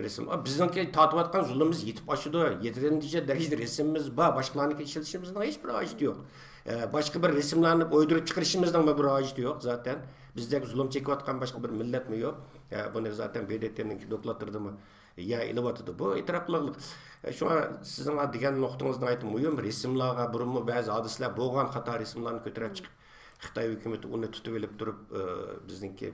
رەسىم، ئا، بىزنىڭكى تارتىۋاتقان زۇلۇمىمىز يېتىپ ئاشىدۇ، يېتىدىنچى دەرىجىدە رەسىمىمىز بار، باشقىلارنىڭكى ئىشلىتىشىمىزنىڭ ھېچبىر ھاجىتى يوق. ئە، باشقا بىر رەسىملەرنى ئويدۇرۇپ چىقىرىشىمىزنىڭمۇ بىر ھاجىتى يوق زاتەن. بىزدەك زۇلۇم چېكىۋاتقان باشقا بىر مىللەتمۇ يوق. ئە، بۇنى زاتەن ب د ت نىڭكى دوكلاتلىرىدىمۇ يەر ئېلىۋاتىدۇ. بۇ ئېتىراپ قىلىقلىق. ئە، شۇڭا سىزنىڭ دېگەن نۇقتىڭىز ناھايىتى مۇھىم. رەسىملارغا بۇرۇنمۇ بەزى ھادىسىلەر بولغان قاتار رەسىملەرنى كۆتۈرۈپ چىقىپ، خىتاي ھۆكۈمىتى ئۇنى تۇتۇۋېلىپ تۇرۇپ، ئە، بىزنىڭكى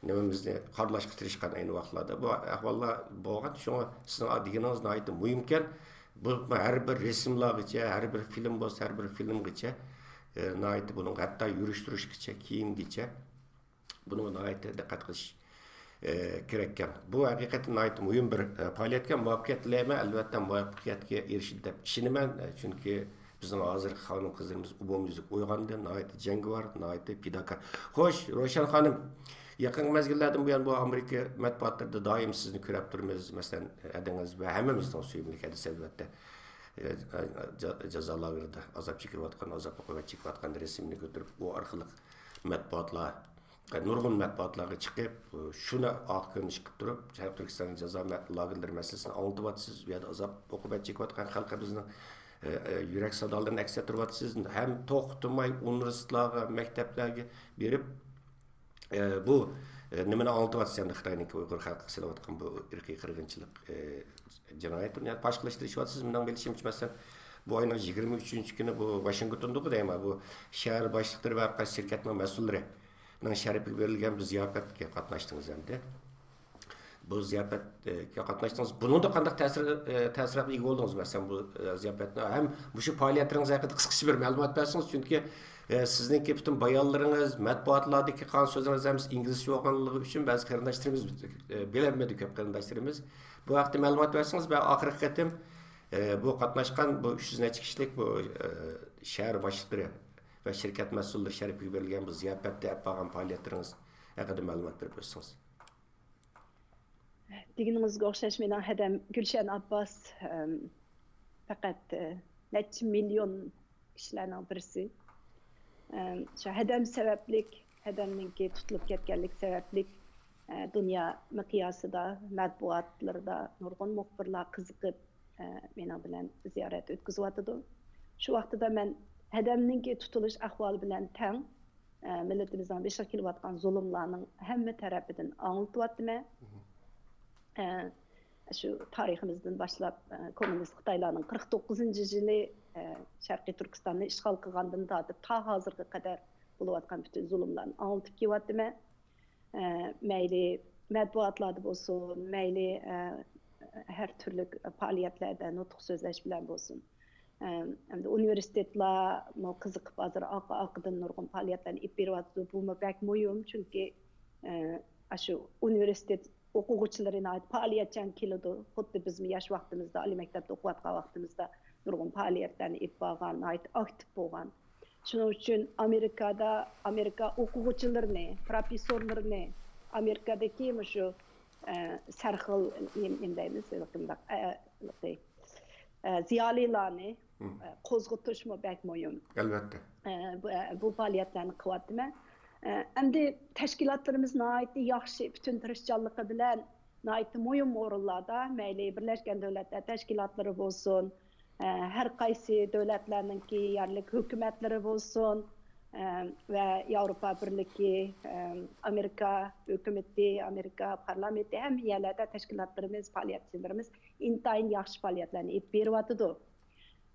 نېمىمىزنى قارىلاشقا تىرىشقان ئەينى ۋاقىتلاردا. بۇ ئەھۋاللار بولغان. شۇڭا سىزنىڭ دېگىنىڭىز ناھايىتى مۇھىمكەن. بۇ ھەر بىر رەسىملارغىچە، ھەر بىر فىلىم بولسا، ھەر بىر فىلىمغىچە، ئە، ناھايىتى بۇنىڭغا ھەتتا يۈرۈشتۈرۈشكىچە، كىيىمگىچە بۇنىڭغا ناھايىتى دىققەت قىلىش، ئە، كېرەككەن. بۇ ھەقىقەتەن ناھايىتى مۇھىم بىر، ئە، پائالىيەتكە مۇۋەپپەقىيەت تىلەيمەن. ئەلۋەتتە، مۇۋەپپەقىيەتكە ئېرىشىدۇ دەپ ئىشىنىمەن. ئە، چۈنكى بىزنىڭ ھازىر خانىم-قىزلىرىمىز ئومۇميۈزلۈك ئويغاندى، ناھايىتى جەڭگىۋار، ناھايىتى پىداكار. خوش، روشەن خانىم، يېقىنقى مەزگىللەردىن بۇيان بۇ ئامېرىكا مەتبۇئاتلىرىدا دائىم سىزنى كۆرۈپ تۇرىمىز. مەسىلەن، ھەدىڭىز ۋە ھەممىمىزنىڭ سۆيۈملۈك ھەدىسى، ئەلۋەتتە، ئە، جا-، جازا لاگېرىدا ئازاب چېكىۋاتقان، ئازاب-ئوقۇبەت چېكىۋاتقان رەسىمىنى كۆتۈرۈپ، ئۇ ئارقىلىق مەتبۇئاتلار نۇرغۇن مەتبۇئاتلارغا چىقىپ، شۇنى ئارقا كۆرۈنۈش قىلىپ تۇرۇپ، شەرقىي تۈركىستان جازا مە-، لاگېرلىرى مەسىلىسىنى ئاڭلىتىۋاتىسىز، بۇ يەردە ئازاب، ئوقۇبەت چېكىۋاتقان خەلقىمىزنىڭ، ئە، ئە، يۈرەك سادالىرىنى ئەكس ئەتتۈرۈۋاتىسىز، ھەم توختىماي ئۇنىۋېرسىتېتلارغا، مەكتەپلەرگە بېرىپ، ئە، بۇ، ئە، نېمىنى ئاڭلىتىۋاتىسىز ئەمدى خىتاينىڭكى ئۇيغۇر خەلقىگە سېلىۋاتقان بۇ ئىرقىي قىرغىنچىلىق، ئە، جىنايىتىنى يەنە پاش قىلىشتىرىشىۋاتىسىز. مېنىڭ بىلىشىمچە، مەسىلەن، بۇ ئاينىڭ يىگىرمە ئۈچىنچى كۈنى بۇ ۋاشىنگتوندىغۇ دەيمەن، بۇ شەھەر باشلىقلىرى ۋە ھەر قايسى شىركەتنىڭ مەسئۇللىرىنىڭ شەرىپىگە بېرىلگەن بۇ زىياپەتكە قاتناشتىڭىز ئەمدى. بۇ زىياپەتكە قاتناشتىڭىز. بۇنىڭدا قانداق تەسىر، ئە، تەسىراتقا ئىگە بولدىڭىز؟ مەسىلەن، بۇ، ئە، زىياپەتنى ھەم مۇشۇ پائالىيەتلىرىڭىز ھەققىدە قىسقىچە بىر مەلۇمات بەرسىڭىز، چۈنكى، ئە، سىزنىڭكى پۈتۈن بايانلىرىڭىز، مەتبۇئاتلاردىكى قالغان سۆزلىرىڭىز ھەممىسى ئىنگلىزچە بولغانلىقى ئۈچۈن بەزى قېرىنداشلىرىمىز، ئە، بىلەلمىدى كۆپ قېرىنداشلىرىمىز. بۇ ھەقتە مەلۇمات بەرسىڭىز، مەن ئاخىرقى قېتىم، ئە، بۇ قاتناشقان بۇ ئۈچ يۈز نەچچە كىشىلىك بۇ، ئە، شەھەر باشلىقلىرى ۋە شىركەت مەسئۇللىرى شەرىپىگە بېرىلگەن بۇ زىياپەتتە ئېلىپ بارغان پائالىيەتلىرىڭىز ھەققىدە مەلۇمات بېرىپ ئۆتسىڭىز. دېگىنىڭىزگە ئوخشاش، مېنىڭ ھەدەم گۈلشەن ئابباس، ئەم، پەقەت، ئە، نەچچە مىليون كىشىلەرنىڭ بىرسى. ئەم، شۇ ھەدەم سەۋەبلىك، ھەدەمنىڭكى تۇتۇلۇپ كەتكەنلىك سەۋەبلىك، ئە، دۇنيا مىقياسىدا، مەتبۇئاتلىرىدا نۇرغۇن مۇخبىرلار قىزىقىپ، ئە، مېنىڭ بىلەن زىيارەت ئۆتكۈزۈۋاتىدۇ. شۇ ۋاقتىدا مەن ھەدەمنىڭكى تۇتۇلۇش ئەھۋالى بىلەن تەڭ، ئە، مىللىتىمىزنىڭ بېشىغا كېلىۋاتقان زۇلۇملارنىڭ ھەممە تەرىپىدىن ئاڭلىتىۋاتىمەن. ئە، شۇ تارىخىمىزدىن باشلاپ، ئە، كوممۇنىست خىتايلارنىڭ قىرىق توققۇزىنچى يىلى، ئە، شەرقىي تۈركىستاننى ئىشغال قىلغاندىن تارتىپ تا ھازىرغا قەدەر بولۇۋاتقان پۈتۈن زۇلۇملارنى ئاڭلىتىپ كېلىۋاتىمەن. ئە، مەيلى مەتبۇئاتلاردا بولسۇن، مەيلى، ئە، ھەر تۈرلۈك پائالىيەتلەردە نۇتۇق سۆزلەش بىلەن بولسۇن. ئەم، ئەمدى ئۇنىۋېرسىتېتلارمۇ قىزىقىپ، ھازىر ئارقا-ئارقىدىن نۇرغۇن پائالىيەتلەرنى ئېلىپ بېرىۋاتىدۇ. بۇمۇ بەك مۇھىم، چۈنكى، ئە، ئاشۇ ئۇنىۋېرسىتېت ئوقۇغۇچىلىرى ناھايىتى پائالىيەتچان كېلىدۇ. خۇددى بىزمۇ ياش ۋاقتىمىزدا، ئالىي مەكتەپتە ئوقۇۋاتقان ۋاقتىمىزدا نۇرغۇن پائالىيەتلەرنى ئېلىپ بارغان، ناھايىتى ئاكتىپ بولغان. شۇنىڭ ئۈچۈن ئامېرىكادا، ئامېرىكا ئوقۇغۇچىلىرىنى، پروفېسسورلىرىنى، ئامېرىكادىكى مۇشۇ، ئە، سەرخىل، نېمە، نېمە دەيمىز، ھېلىقى مۇنداق، ئە، ھېلىقى، ئە، زىيالىيلارنى، مم. ئە، قوزغىتىشمۇ بەك مۇھىم. ئەلۋەتتە. ئە، بۇ، ئە، بۇ پائالىيەتلەرنى قىلىۋاتىمەن. ئە، ئەمدى تەشكىلاتلىرىمىز ناھايىتى ياخشى، پۈتۈن تىرىشچانلىقى بىلەن ناھايىتى مۇھىم ئورۇنلاردا، مەيلى بىرلەشكەن دۆلەتلەر تەشكىلاتلىرى بولسۇن، ئە، ھەر قايسى دۆلەتلەرنىڭكى يەرلىك ھۆكۈمەتلىرى بولسۇن، ئە، ۋە ياۋروپا بىرلىكى، ئە، ئامېرىكا ھۆكۈمىتى، ئامېرىكا پارلامېنتى، ھەممە يەرلەردە تەشكىلاتلىرىمىز، پائالىيەتچىلىرىمىز ئىنتايىن ياخشى پائالىيەتلەرنى ئېلىپ بېرىۋاتىدۇ.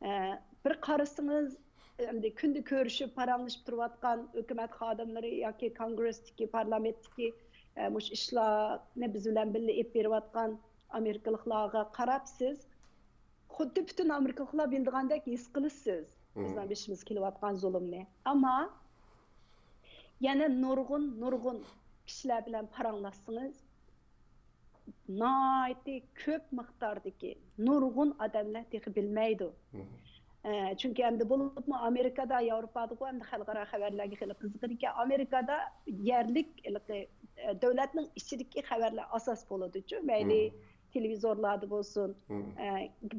ئە، بىر قارىسىڭىز، ئەمدى كۈندە كۆرۈشۈپ، پاراڭلىشىپ تۇرۇۋاتقان ھۆكۈمەت خادىملىرى ياكى كونگرېستىكى، پارلامېنتتىكى، ئە، مۇشۇ ئىشلارنى بىز بىلەن بىللە ئېلىپ بېرىۋاتقان ئامېرىكىلىقلارغا قاراپ، سىز خۇددى پۈتۈن ئامېرىكىلىقلار بىلىدىغاندەك ھېس قىلىسىز، مم. بىزنىڭ بېشىمىزغا كېلىۋاتقان زۇلۇمنى. ئەمما يەنە نۇرغۇن، نۇرغۇن كىشىلەر بىلەن پاراڭلاشسىڭىز، ناھايىتى كۆپ مىقداردىكى نۇرغۇن ئادەملەر تېخى بىلمەيدۇ. مم. ئە، چۈنكى ئەمدى بولۇپمۇ ئامېرىكادا، ياۋروپادىغۇ ئەمدى خەلقئارا خەۋەرلەرگە خېلى قىزىقىدىكەن. ئامېرىكادا يەرلىك، ھېلىقى، ئە، دۆلەتنىڭ ئىچىدىكى خەۋەرلەر ئاساس بولىدۇچۇ، مەيلى مم. تېلېۋىزورلاردا بولسۇن. مم. ئە،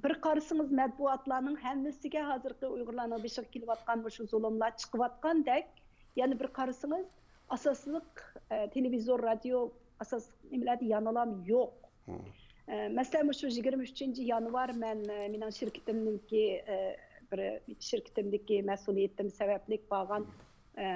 بىر قارىسىڭىز، مەتبۇئاتلارنىڭ ھەممىسىگە، ھازىرقى ئۇيغۇرلارنىڭ بېشىغا كېلىۋاتقان مۇشۇ زۇلۇملار چىقىۋاتقاندەك، يەنە بىر قارىسىڭىز، ئاساسلىق، ئە، تېلېۋىزور، رادىيو، ئاساسلىق نېمىلەردە يانىلام يوق. مم. ئە، مەسىلەن، مۇشۇ يىگىرمە ئۈچىنچى يانۋار مەن، ئە، مېنىڭ شىركىتىمنىڭكى، ئە، بىر شىركىتىمدىكى مەسئۇلىيىتىم سەۋەبلىك بارغان، ئە،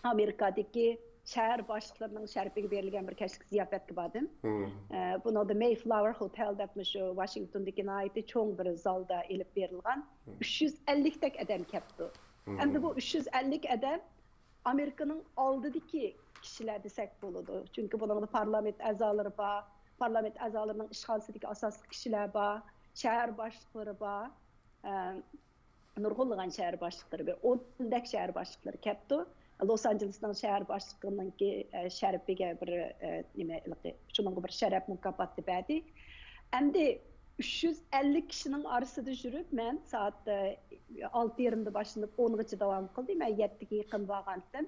ئامېرىكادىكى شەھەر باشلىقلىرىنىڭ شەرىپىگە بېرىلگەن بىر كەچلىك زىياپەتكە باردىم. مم. ئە، بۇنىڭدا مەيفلاۋېر ھوتېل دەپ مۇشۇ ۋاشىنگتوندىكى ناھايىتى چوڭ بىر زالدا ئېلىپ بېرىلغان. مم. ئۈچ يۈز ئەللىكتەك ئادەم كەپتۇ. مم. ئەمدى بۇ ئۈچ يۈز ئەللىك ئادەم ئامېرىكىنىڭ ئالدىدىكى كىشىلەر دېسەك بولىدۇ. چۈنكى بۇنىڭدا پارلامېنت ئەزالىرى بار، پارلامېنت ئەزالىرىنىڭ ئىشخانىسىدىكى ئاساسلىق كىشىلەر بار، شەھەر باشلىقلىرى بار، ئە، نۇرغۇنلىغان شەھەر باشلىقلىرى، بىر ئوندەك شەھەر باشلىقلىرى كەپتۇ. لوس ئانژېلېسنىڭ شەھەر باشلىقىنىڭكى، ئە، شەرىپىگە بىر، ئە، نېمە، ھېلىقى، شۇنىڭغا بىر شەرەپ مۇكاپاتى بەردى. ئەمدى ئۈچ يۈز ئەللىك كىشىنىڭ ئارىسىدا يۈرۈپ، مەن سائەت، ئە، ئالتە يېرىمدا باشلىنىپ، ئونغىچە داۋام قىلدى. مەن يەتتىگە يېقىن بارغانتىم.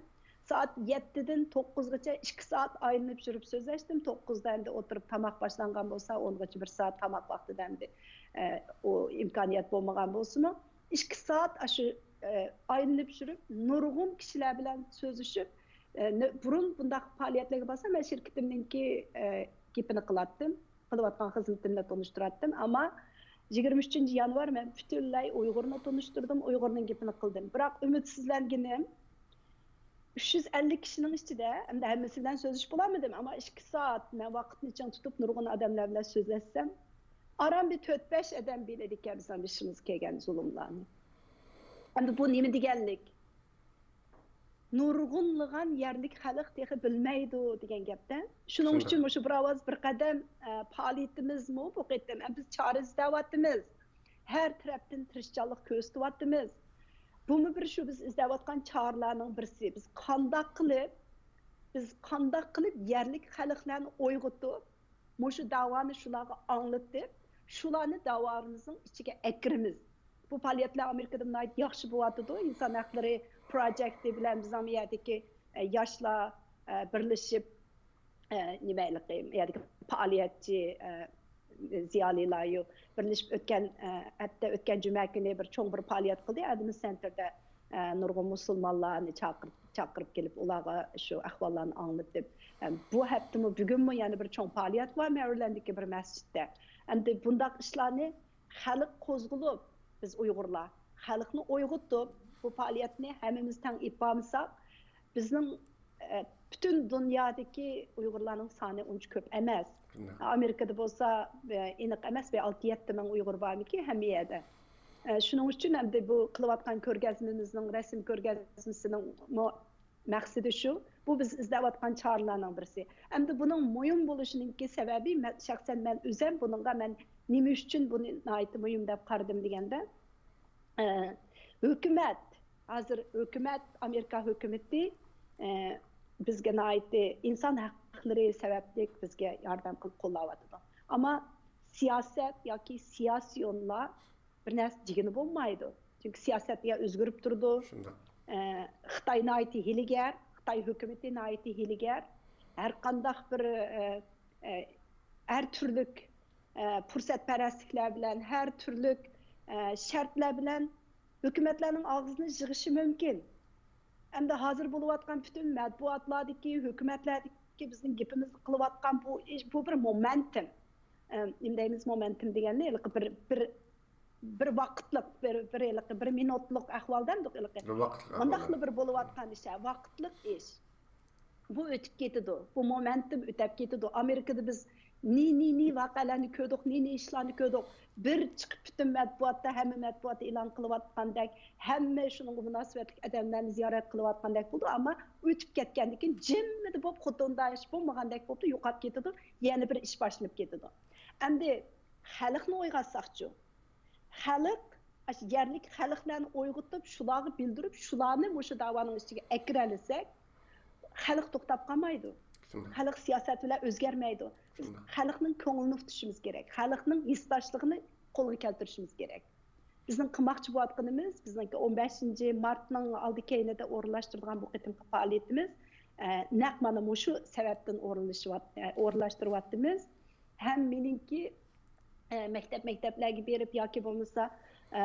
سائەت يەتتىدىن توققۇزغىچە ئىككى سائەت ئايلىنىپ يۈرۈپ سۆزلەشتىم. توققۇزدا ئەمدى ئولتۇرۇپ تاماق باشلانغان بولسا، ئونغىچە بىر سائەت تاماق ۋاقتىدا ئەمدى، ئە، ئۇ ئىمكانىيەت بولمىغان بولسىمۇ، ئىككى سائەت ئاشۇ، ئە، ئايلىنىپ يۈرۈپ، نۇرغۇن كىشىلەر بىلەن سۆزلىشىپ، ئە، نۆ-، بۇرۇن بۇنداق پائالىيەتلەرگە بارسام، مەن شىركىتىمنىڭكى، ئە، گېپىنى قىلاتتىم. قىلىۋاتقان خىزمىتىمنى تونۇشتۇراتتىم. ئەمما يىگىرمە ئۈچىنچى يانۋار مەن پۈتۈنلەي ئۇيغۇرنى تونۇشتۇردۇم، ئۇيغۇرنىڭ گېپىنى قىلدىم. بىراق ئۈمىدسىزلەنگىنىم، ئۈچ يۈز ئەللىك كىشىنىڭ ئىچىدە، ئەمدى ھەممىسى بىلەن سۆزلىشىپ بولالمىدىم، ئەمما ئىككى سائەت مەن ۋاقىتنى چىڭ تۇتۇپ، نۇرغۇن ئادەملەر بىلەن سۆزلەشسەم، ئاران بىر تۆت-بەش ئادەم بىلىدىكەن بىزنىڭ بېشىمىزغا كەلگەن زۇلۇملارنى. ئەمدى بۇ نېمە دېگەنلىك؟ نۇرغۇنلىغان يەرلىك خەلق تېخى بىلمەيدۇ دېگەن گەپتە. شۇنىڭ ئۈچۈن مۇشۇ بىر ئاۋاز بىر قەدەم، ئە، پائالىيىتىمىزمۇ بۇ قېتىم، ئەمدى بىز چارە ئىزدەۋاتىمىز. ھەر تەرەپتىن تىرىشچانلىق كۆرسىتىۋاتىمىز. بۇمۇ بىر شۇ بىز ئىزدەۋاتقان چارىلەرنىڭ بىرسى. بىز قانداق قىلىپ، بىز قانداق قىلىپ يەرلىك خەلقلەرنى ئويغىتىپ، مۇشۇ داۋانى شۇلارغا ئاڭلىتىپ، شۇلارنى داۋامىزنىڭ ئىچىگە ئەكىرىمىز. بۇ پائالىيەتلەر ئامېرىكىدا ناھايىتى ياخشى بولۇۋاتىدۇ. ئىنسان ھەقلىرى پروجېكتى بىلەن بىزنىڭ بۇ يەردىكى، ئە، ياشلار، ئە، بىرلىشىپ، ئە، نېمە ھېلىقى، يەردىكى پائالىيەتچى، ئە، زىيالىيلار بىرلىشىپ ئۆتكەن، ئە، ھەپتە ئۆتكەن جۈمە كۈنى بىر چوڭ بىر پائالىيەت قىلدى. ئادىمىز سەنتىردا، ئە، نۇرغۇن مۇسۇلمانلارنى چاقىرىپ، چاقىرىپ كېلىپ، ئۇلارغا شۇ ئەھۋاللارنى ئاڭلىتىپ، ئە، بۇ ھەپتىمۇ، بۈگۈنمۇ يەنە بىر چوڭ پائالىيەت بار مەرىلەندىكى بىر مەسچىتتە. ئەمدى بۇنداق ئىشلارنى خەلق قوزغىلىپ، بىز ئۇيغۇرلار خەلقنى ئويغىتىپ، بۇ پائالىيەتنى ھەممىمىز تەڭ ئېلىپ بارمىساق، بىزنىڭ، ئە، پۈتۈن دۇنيادىكى ئۇيغۇرلارنىڭ سانى ئۇنچە كۆپ ئەمەس. ئامېرىكىدا بولسا، ئە، ئېنىق ئەمەس، بىر ئالتە-يەتتە مىڭ ئۇيغۇر بارمىكى ھەممە يەردە. ئە، شۇنىڭ ئۈچۈن ئەمدى بۇ قىلىۋاتقان كۆرگەزمىمىزنىڭ، رەسىم كۆرگەزمىسىنىڭ مۇ-، مەقسىتى شۇ. بۇ بىز ئىزدەۋاتقان چارىلەرنىڭ بىرسى. ئەمدى بۇنىڭ مۇھىم بولۇشىنىڭكى سەۋەبى، مەن، شەخسەن مەن ئۆزەم بۇنىڭغا مەن نېمە ئۈچۈن بۇنى ناھايىتى مۇھىم دەپ قارىدىم دېگەندە، ئە، ھۆكۈمەت، ھازىر ھۆكۈمەت، ئامېرىكا ھۆكۈمىتى، ئە، بىزگە ناھايىتى ئىنسان ھەقلىرى سەۋەبلىك بىزگە ياردەم قىلىپ قوللاۋاتىدۇ. ئەمما سىياسەت ياكى سىياسىيونلار بىر نەرسە دېگىنى بولمايدۇ. چۈنكى سىياسەت يا ئۆزگىرىپ تۇرىدۇ. شۇنداق. ئە، خىتاي ناھايىتى ھىيلىگەر، خىتاي ھۆكۈمىتى ناھايىتى ھىيلىگەر. ھەر قانداق بىر، ئە، ئە، ھەر تۈرلۈك، ئە، پۇرسەتپەرەسلىكلەر بىلەن، ھەر تۈرلۈك، ئە، شەرتلەر بىلەن ھۆكۈمەتلەرنىڭ ئاغزىنى يىغىشى مۇمكىن. ئەمدى ھازىر بولۇۋاتقان پۈتۈن مەتبۇئاتلاردىكى، ھۆكۈمەتلەردىكى بىزنىڭ گېپىمىزنى قىلىۋاتقان بۇ ئىش، بۇ بىر مومېنتۇم. ئە، نېمە دەيمىز، مومېنتۇم دېگەننى ھېلىقى بىر، بىر، بىر ۋاقىتلىق، بىر، بىر ھېلىقى بىر مىنۇتلۇق ئەھۋال دەمدۇق ھېلىقى. بىر ۋاقىتلىق ئەھۋال. مۇنداقلا بىر بولۇۋاتقان ئىش، ھە، ۋاقىتلىق ئىش. بۇ ئۆتۈپ كېتىدۇ. بۇ مومېنتۇم ئۆتەپ كېتىدۇ. ئامېرىكىدا بىز نى، نى، نى ۋەقەلەرنى كۆردۇق، نى، نى ئىشلارنى كۆردۇق. بىر چىقىپ پۈتۈن مەتبۇئاتتا، ھەممە مەتبۇئاتتا ئېلان قىلىۋاتقاندەك، ھەممە شۇنىڭغا مۇناسىۋەتلىك ئادەملەرنى زىيارەت قىلىۋاتقاندەك بولدى. ئەمما ئۆتۈپ كەتكەندىن كېيىن جىممىدە بولۇپ، خوتۇندا ئىش بولمىغاندەك بولۇپ يوقاپ كېتىدۇ. يەنە بىر ئىش باشلىنىپ كېتىدۇ. ئەمدى خەلقنى ئويغاتساقچۇ؟ خەلق، ئاشۇ يەرلىك خەلقلەرنى ئويغىتىپ، شۇلارغا بىلدۈرۈپ، شۇلارنى مۇشۇ داۋانىڭ ئىچىگە ئەكىرەلىسەك، خەلق توختاپ قالمايدۇ. شۇنداق. خەلق سىياسەت بىلەن ئۆزگەرمەيدۇ. بىز شۇنداق. خەلقنىڭ كۆڭلىنى ئۇتۇشىمىز كېرەك. خەلقنىڭ ھېسداشلىقىنى قولغا كەلتۈرۈشىمىز كېرەك. بىزنىڭ قىلماقچى بولۇۋاتقىنىمىز، بىزنىڭكى ئون بەشىنچى مارتنىڭ ئالدى كەينىدە ئورۇنلاشتۇرىدىغان بۇ قېتىمقى پائالىيىتىمىز، ئە، نەق مانا مۇشۇ سەۋەبتىن ئورۇنلىشىۋات-، ئە، ئورۇنلاشتۇرۇۋاتىمىز. ھەم مېنىڭكى، ئە، مەكتەپ، مەكتەپلەرگە بېرىپ ياكى بولمىسا، ئە،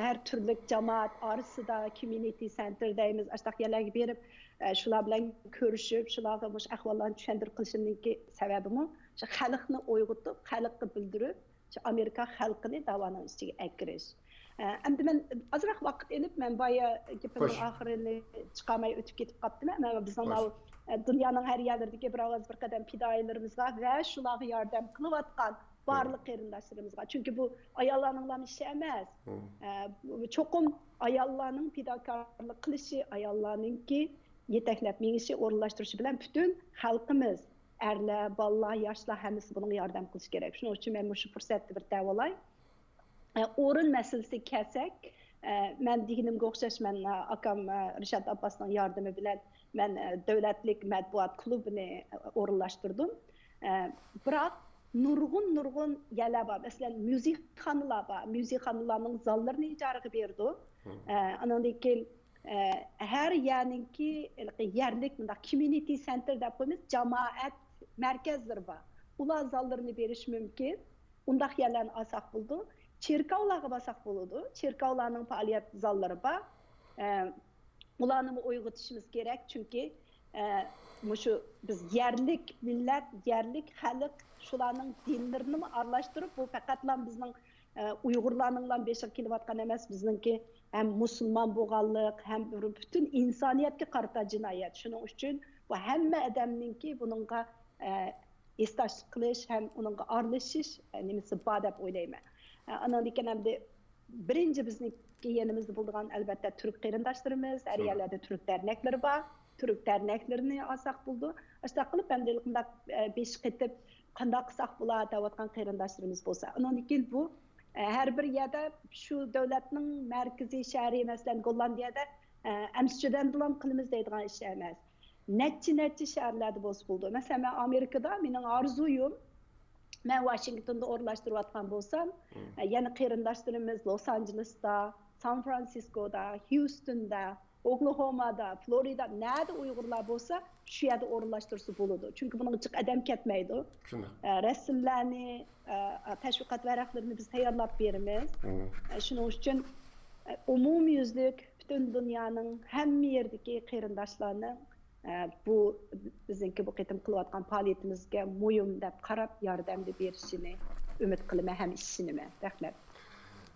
ھەر تۈرلۈك جامائەت ئارىسىدا، كوميۇنىتى سەنتىر دەيمىز، ئاشۇنداق يەرلەرگە بېرىپ، ئە، شۇلار بىلەن كۆرۈشۈپ، شۇلارغا مۇشۇ ئەھۋاللارنى چۈشەندۈرۈپ قىلىشىمنىڭكى سەۋەبىمۇ شۇ خەلقنى ئويغىتىپ، خەلققە بىلدۈرۈپ، شۇ ئامېرىكا خەلقىنى داۋانىڭ ئىچىگە ئەكىرىش. ئە، ئەمدى مەن ئازراق ۋاقىت ئېلىپ، مەن بايا گېپىمنىڭ خوش. ئاخىرىنى چىقارماي ئۆتۈپ كېتىپ قاپتىمەن. مانا بىزنىڭ خوش. ماۋۇ، ئە، دۇنيانىڭ ھەر يەرلىرىدىكى بىر ئاۋاز بىر قەدەم پىدائىيلىرىمىزغا ۋە شۇلارغا ياردەم قىلىۋاتقان بارلىق قېرىنداشلىرىمىزغا. چۈنكى بۇ ئاياللارنىڭلام ئىشى ئەمەس. ئە، بۇ چوقۇم ئاياللارنىڭ پىداكارلىق قىلىشى، ئاياللارنىڭكى يېتەكلەپ مېڭىشى، ئورۇنلاشتۇرۇشى بىلەن پۈتۈن خەلقىمىز، ئەرلەر، بالىلار، ياشلار ھەممىسى بۇنىڭغا ياردەم قىلىشى كېرەك. شۇنىڭ ئۈچۈن مەن مۇشۇ پۇرسەتتە بىر دەۋالاي. ئە، ئورۇن مەسىلىسىگە كەلسەك، ئە، مەن دېگىنىمگە ئوخشاش، مەن، ئە، ئاكام، ئە، رىشات ئابباسنىڭ ياردىمى بىلەن مەن، ئە، دۆلەتلىك مەتبۇئات كۇلۇبىنى، ئە، ئورۇنلاشتۇردۇم. ئە، بىراق نۇرغۇن، نۇرغۇن يەرلەر بار. مەسىلەن، مۇزېيخانىلار بار. مۇزېيخانىلارنىڭ زاللىرىنى ئىجارىگە بېرىدۇ. ئە، ئانىڭدىن كېيىن، ئە، ھەر يەرنىڭكى ھېلىقى يەرلىك مۇنداق كوميۇنىتى سەنتىر دەپ قويىمىز، جامائەت مەركەزلىرى بار. ئۇلار زاللىرىنى بېرىشى مۇمكىن. ئۇنداق يەرلەرنى ئالساق بولىدۇ. چېركاۋلارغا بارساق بولىدۇ. چېركاۋلارنىڭ پائالىيەت زاللىرى بار. ئە، ئۇلارنىمۇ ئويغىتىشىمىز كېرەك، چۈنكى ئە، مۇشۇ بىز يەرلىك مىللەت، يەرلىك خەلق، شۇلارنىڭ دىنلىرىنىمۇ ئارىلاشتۇرۇپ، بۇ پەقەتلا بىزنىڭ، ئە، ئۇيغۇرلارنىڭلا بېشىغا كېلىۋاتقان ئەمەس، بىزنىڭكى ھەم مۇسۇلمان بولغانلىق، ھەم بىر پۈتۈن ئىنسانىيەتكە قارىتا جىنايەت. شۇنىڭ ئۈچۈن بۇ ھەممە ئادەمنىڭكى بۇنىڭغا، ئە، ھېسداشلىق قىلىش ھەم ئۇنىڭغا ئارىلىشىش، ئە، نېمىسى بار دەپ ئويلايمەن. ئە، ئاناندىن كېيىن ئەمدى بىرىنچى بىزنىڭكى يېنىمىزدا بولىدىغان، ئەلۋەتتە، تۈرك قېرىنداشلىرىمىز، ھەر يەرلەردە تۈرك دەرنەكلىرى بار. تۈرك دەرنەكلىرىنى ئالساق بولىدۇ. ئاشۇنداق قىلىپ، ئەمدى مۇنداق، ئە، بېشى قېتىپ، قانداق قىلساق بولا دەۋاتقان قېرىنداشلىرىمىز بولسا. ئۇنىڭدىن كېيىن بۇ، ئە، ھەر بىر يەردە شۇ دۆلەتنىڭ مەركىزىي شەھىرى، مەسىلەن، گوللاندىيەدە، ئە، ئەمستېردامدىلا قىلىمىز دەيدىغان ئىش ئەمەس. نەچچە، نەچچە شەھەرلەردە بولسا بولىدۇ. مەسىلەن، مەن ئامېرىكىدا، مېنىڭ ئارزۇيۇم، مەن ۋاشىنگتوندا ئورۇنلاشتۇرۇۋاتقان بولسام، ئە، يەنە قېرىنداشلىرىمىز لوس ئانژېلېستا، سان فرانسىسكودا، خيۇستوندا، ئوكلاھومادا، فلورىدا، نەدە ئۇيغۇرلار بولسا، شۇ يەردە ئورۇنلاشتۇرسا بولىدۇ. چۈنكى بۇنىڭغا جىق ئادەم كەتمەيدۇ. شۇنداق. ئە، رەسىملەرنى، ئە، تەشۋىقات ۋەرەقلىرىنى بىز تەييارلاپ بېرىمىز. ئە، شۇنىڭ ئۈچۈن، ئە، ئومۇميۈزلۈك پۈتۈن دۇنيانىڭ ھەممە يېرىدىكى قېرىنداشلارنىڭ، ئە، بۇ بىزنىڭكى بۇ قېتىم قىلىۋاتقان پائالىيىتىمىزگە مۇھىم دەپ قاراپ، ياردەمدە بېرىشىنى ئۈمىد قىلىمەن ھەم ئىشىنىمەن. رەھمەت.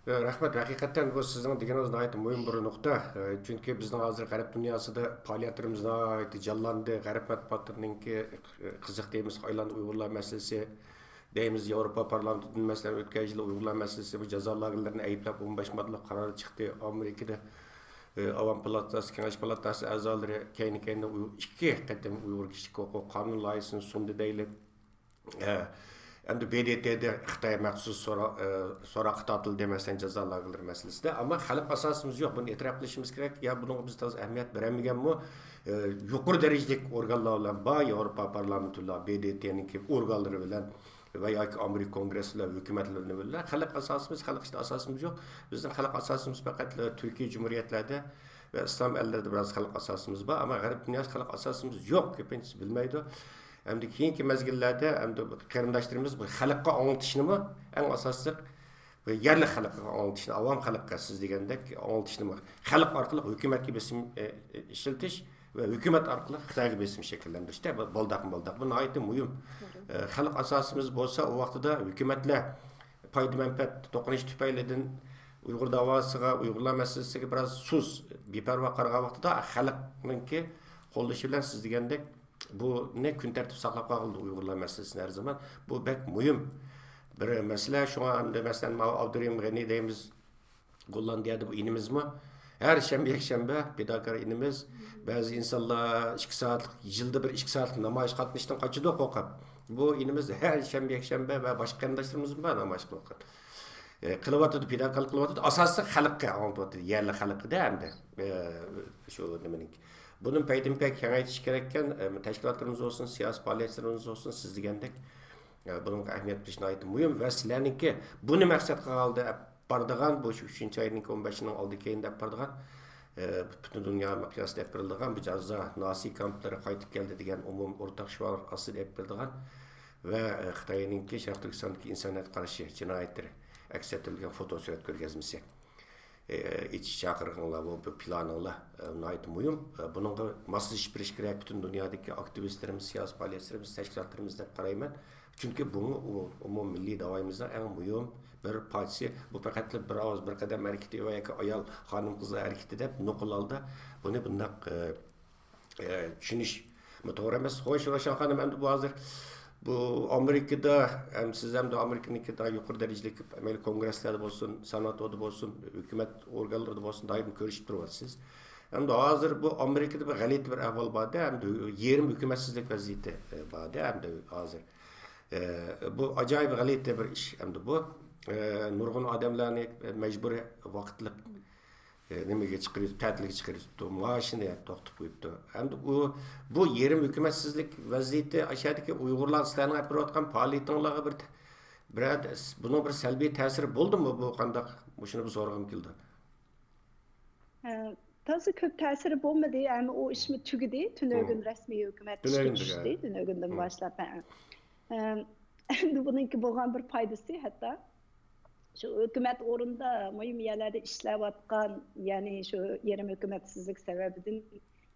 ئە، رەھمەت. ھەقىقەتەن بۇ سىزنىڭ دېگىنىڭىز ناھايىتى مۇھىم بىر نۇقتا. ئە، چۈنكى بىزنىڭ ھازىر غەرب دۇنياسىدا پائالىيەتلىرىمىز ناھايىتى جانلاندى. غەرب مەتبۇئاتلىرىنىڭكى، ئە، قىزىق تېمىسىغا ئايلاندى ئۇيغۇرلار مەسىلىسى. دەيمىز، ياۋروپا پارلامېنتىدىن، مەسىلەن، ئۆتكەن يىلى ئۇيغۇرلار مەسىلىسى، بۇ جازا لاگېرلىرىنى ئەيىبلەپ ئون بەش ماددىلىق قارار چىقتى. ئامېرىكىدا، ئى، ئاۋام پالاتاسى، كېڭەش پالاتاسى ئەزالىرى كەينى-كەينىدىن ئۇي-، ئىككى قېتىم ئۇيغۇر كىشىلىك ھوقۇق قانۇن لايىھىسىنى سۇندى دەيلى. ئە، ئەمدى ب د ت دە خىتاي مەخسۇس سورا-، ئە، سوراققا تارتىلدى، مەسىلەن، جازا لاگېرلىرى مەسىلىسىدە. ئەمما خەلق ئاساسىمىز يوق، بۇنى ئېتىراپ قىلىشىمىز كېرەك. يا بۇنىڭغا بىز تازا ئەھمىيەت بېرەلمىگەنمۇ، ئە، يۇقىرى دەرىجىلىك ئورگانلار بىلەن بار، ياۋروپا پارلامېنتى بىلەن، ب د ت نىڭكى ئورگانلىرى بىلەن، ۋە ياكى ئامېرىكا كونگرېسسى بىلەن، ھۆكۈمەتلىرى بىلەن. خەلق ئاساسىمىز، خەلق ئىچىدە ئاساسىمىز يوق. بىزنىڭ خەلق ئاساسىمىز پەقەت تۈركىي جۇمھۇرىيەتلەردە ۋە ئىسلام ئەللىرىدە بىراز خەلق ئاساسىمىز بار، ئەمما غەرب دۇنياسىدا خەلق ئاساسىمىز يوق، كۆپىنچىسى بىلمەيدۇ. ئەمدى كېيىنكى مەزگىللەردە ئەمدى قېرىنداشلىرىمىز بۇ خەلققە ئاڭلىتىشنىمۇ ئەڭ ئاساسلىق بۇ يەرلىك خەلققە ئاڭلىتىشنى، ئاۋام خەلققە سىز دېگەندەك ئاڭلىتىشنىمۇ، خەلق ئارقىلىق ھۆكۈمەتكە بېسىم، ئە، ئە، ئىشلىتىش ۋە ھۆكۈمەت ئارقىلىق خىتايغا بېسىم شەكىللەندۈرۈشتە بۇ بالداقمۇ بالداق. بۇ ناھايىتى مۇھىم. ئە، خەلق ئاساسىمىز بولسا، ئۇ ۋاقتىدا ھۆكۈمەتلەر پايدا-مەنپەئەت توقۇنۇشى تۈپەيلىدىن ئۇيغۇر داۋاسىغا، ئۇيغۇرلار مەسىلىسىگە بىراز سۇس، بىپەرۋا قارىغان ۋاقتىدا، خەلقنىڭكى قوللىشى بىلەن سىز دېگەندەك بۇنى كۈن تەرتىپ ساقلاپ قالغىلى ئۇيغۇرلار مەسىلىسىنى ھەر زامان. بۇ بەك مۇھىم بىر مەسىلە. شۇڭا ئەمدى، مەسىلەن، ماۋۇ ئابدۇرېھىم غېنى دەيمىز، گوللاندىيەدە بۇ ئىنىمىزمۇ ھەر شەنبە، يەكشەنبە پىداكار ئىنىمىز. بەزى ئىنسانلار ئىككى سائەتلىك، يىلدا بىر ئىككى سائەتلىك نامايىش قاتنىشىشتىن قاچىدۇ قورقۇپ. بۇ ئىنىمىز ھەر شەنبە، يەكشەنبە ۋە باشقا قېرىنداشلىرىمىزمۇ بار نامايىش قىلىۋاتقان. ئە، قىلىۋاتىدۇ، پىداكارلىق قىلىۋاتىدۇ. ئاساسلىق خەلققە ئاڭلىتىۋاتىدۇ، يەرلىك خەلققە-دە ئەمدى. ئە، شۇ نېمىنىڭكى. بۇنى پەيدىنپەي كېڭەيتىش كېرەككەن، ئە، تەشكىلاتلىرىمىز بولسۇن، سىياسىي پائالىيەتچىلىرىمىز بولسۇن، سىز دېگەندەك، ئە، بۇنىڭغا ئەھمىيەت بېرىش ناھايىتى مۇھىم ۋە سىلەرنىڭكى بۇنى مەقسەت قىلغان ھالدا ئەپ بارىدىغان، بۇ شۇ ئۈچىنچى ئاينىڭكى ئون بەشىنىڭ ئالدى كەينىدە ئەپ بارىدىغان، ئە، پۈتۈن دۇنيا مىقياسىدا ئەپ بېرىلىدىغان بۇ جازا ناسىي كامپلىرى قايتىپ كەلدى دېگەن ئومۇمىي ئورتاق شوئار ئاستىدا ئېلىپ بېرىلىدىغان ۋە، ئە، خىتاينىڭكى شەرقىي تۈركىستاندىكى ئىنسانىيەتكە قارشى جىنايەتلىرى ئەكس ئەتتۈرۈلگەن فوتو سۈرەت كۆرگەزمىسى، ئە، ئېچىش چاقىرىقىڭلار، بۇ، بۇ پىلانىڭلار، ئە، ناھايىتى مۇھىم. ئە، بۇنىڭغا ماسلىشىپ بېرىش كېرەك پۈتۈن دۇنيادىكى ئاكتىۋىستلىرىمىز، سىياسىي پائالىيەتچىلىرىمىز، تەشكىلاتلىرىمىز دەپ قارايمەن. چۈنكى بۇمۇ ئۇ-، ئومۇممىللىي داۋايىمىزنىڭ ئەڭ مۇھىم بىر پارچىسى. بۇ پەقەتلا بىر ئاۋاز، بىر قەدەم ھەرىكىتى ۋە ياكى ئايال، خانىم-قىزلار ھەرىكىتى دەپ نوقۇل ھالدا بۇنى بۇنداق، ئە، ئە، چۈشىنىشمۇ توغرا ئەمەس. خوش، روشەن خانىم، ئەمدى بۇ ھازىر بۇ ئامېرىكىدا، ئەم، سىز ئەمدى ئامېرىكىنىڭكى يۇقىرى دەرىجىلىك، مەيلى كونگرېسلەردە بولسۇن، سېناتودا بولسۇن، ھۆكۈمەت ئورگانلىرىدا بولسۇن، دائىم كۆرۈشۈپ تۇرۇۋاتىسىز. ئەمدى ھازىر بۇ ئامېرىكىدا بىر غەلىتە بىر ئەھۋال بار-دە، ئەمدى يېرىم ھۆكۈمەتسىزلىك ۋەزىيىتى، ئە، بار-دە، ئەمدى ھازىر. ئە، بۇ ئاجايىپ غەلىتە بىر ئىش ئەمدى بۇ. ئە، نۇرغۇن ئادەملەرنى مەجبۇرىي ۋاقىتلىق، ئە، نېمىگە چىقىرىۋېتىپتۇ، تەتىلگە چىقىرىۋېتىپتۇ، مائاشىنى توختىتىپ قويۇپتۇ. ئەمدى ئۇ، بۇ يېرىم ھۆكۈمەتسىزلىك ۋەزىيىتى ئاشۇ يەردىكى ئۇيغۇرلار سىلەرنىڭ ئېلىپ بېرىۋاتقان پائالىيىتىڭلارغا بىر، بىرەر، بۇنىڭ بىر سەلبىي تەسىرى بولدىمۇ؟ بۇ قانداق؟ مۇشۇنى بىر سورىغۇم كېلىدۇ. ئە، تازا كۆپ تەسىرى بولمىدى. ئەمما ئۇ ئىشمۇ تۈگىدى. تۈنۈگۈن رەسمىي ھۆكۈمەت ئىشكە تۈشتى. تۈنۈگۈندىن باشلاپ. ھە. ئەم، ئەمدى بۇنىڭكى بولغان بىر پايدىسى ھەتتا شۇ ھۆكۈمەت ئورنىدا مۇھىم يەرلەردە ئىشلەۋاتقان، يەنى شۇ يېرىم ھۆكۈمەتسىزلىك سەۋەبىدىن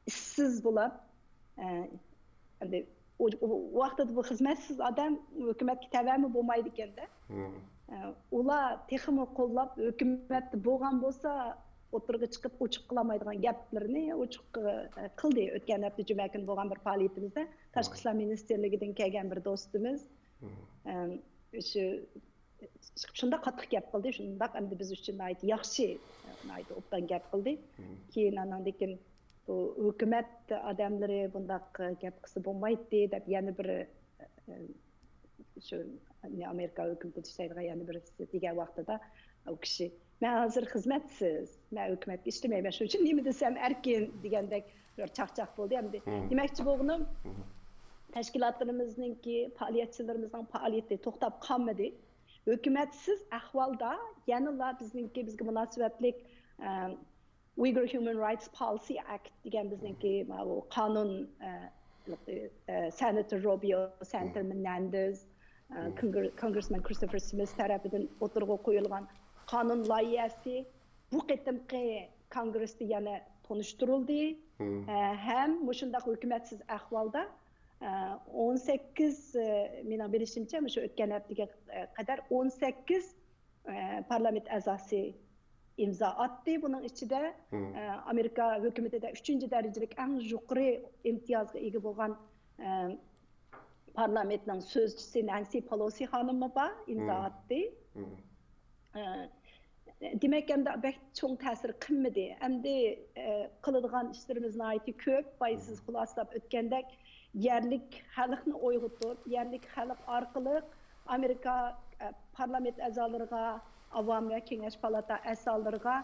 ئىشسىز بولۇپ، ئە، ئەمدى ئۇ، ئۇ ۋاقتىدا بۇ خىزمەتسىز ئادەم ھۆكۈمەتكە تەۋەمۇ بولمايدىكەن-دە. ئە، ئۇلار تېخىمۇ قوللاپ، ھۆكۈمەتتە بولغان بولسا، ئوتتۇرىغا چىقىپ ئوچۇق قىلالمايدىغان گەپلىرىنى ئوچۇق، ئە، قىلدى. ئۆتكەن ھەپتە جۈمە كۈنى بولغان بىر پائالىيىتىمىزدە تاشقى ئىشلار مىنىستىرلىكىدىن كەلگەن بىر دوستىمىز، ئەم، شۇ، شۇنداق قاتتىق گەپ قىلدى، شۇنداق ئەمدى بىز ئۈچۈن ناھايىتى ياخشى، ناھايىتى ئوبدان گەپ قىلدى. كېيىن ئاناندىن كېيىن بۇ ھۆكۈمەت ئادەملىرى بۇنداق گەپ قىلسا بولمايتتى دەپ يەنە بىر، ئە، شۇ ئامېرىكا ھۆكۈمىتىدە ئىشلەيدىغان يەنە بىرسى دېگەن ۋاقتىدا ئۇ كىشى، «مەن ھازىر خىزمەتسىز، مەن ھۆكۈمەتكە ئىشلىمەيمەن، شۇنىڭ ئۈچۈن نېمە دېسەم ئەركىن» دېگەندەك بىر چاقچاق بولدى. ئەمدى دېمەكچى بولغىنىم، تەشكىلاتلىرىمىزنىڭكى، پائالىيەتچىلىرىمىزنىڭ پائالىيىتى توختاپ قالمىدى. ھۆكۈمەتسىز ئەھۋالدا يەنىلا بىزنىڭكى، بىزگە مۇناسىۋەتلىك، ئە، Uyghur Human Rights Policy Act دېگەن بىزنىڭكى ماۋۇ قانۇن، ئە، ئە، سېناتور روبىيو، سېناتور مېنەندېز، ئە، كونگر-، كونگرېسمېن كرىستوفېر سمىس تەرىپىدىن ئوتتۇرىغا قويۇلغان قانۇن لايىھەسى بۇ قېتىمقى كونگرېستا يەنە تونۇشتۇرۇلدى. ئە، ھەم مۇشۇنداق ھۆكۈمەتسىز ئەھۋالدا، ئە، ئون سەككىز، ئە، مېنىڭ بىلىشىمچە، مۇشۇ ئۆتكەن ھەپتىگە، ئە، قەدەر ئون سەككىز، ئە، پارلامېنت ئەزاسى ئىمزا ئاتتى. بۇنىڭ ئىچىدە، ئە، ئامېرىكا ھۆكۈمىتىدە ئۈچىنچى دەرىجىلىك ئەڭ يۇقىرى ئىمتىيازغا ئىگە بولغان، ئە، پارلامېنتنىڭ سۆزچىسى نەنسى پالوسى خانىممۇ بار، ئىمزا ئاتتى. ئە، دېمەك، ئەمدى بەك چوڭ تەسىر قىلمىدى. ئەمدى، ئە، قىلىدىغان ئىشلىرىمىز ناھايىتى كۆپ. بايا سىز خۇلاسىلاپ ئۆتكەندەك، يەرلىك خەلقنى ئويغىتىپ، يەرلىك خەلق ئارقىلىق ئامېرىكا، ئە، پارلامېنت ئەزالىرىغا، ئاۋام ۋە كېڭەش پالاتا ئەزالىرىغا،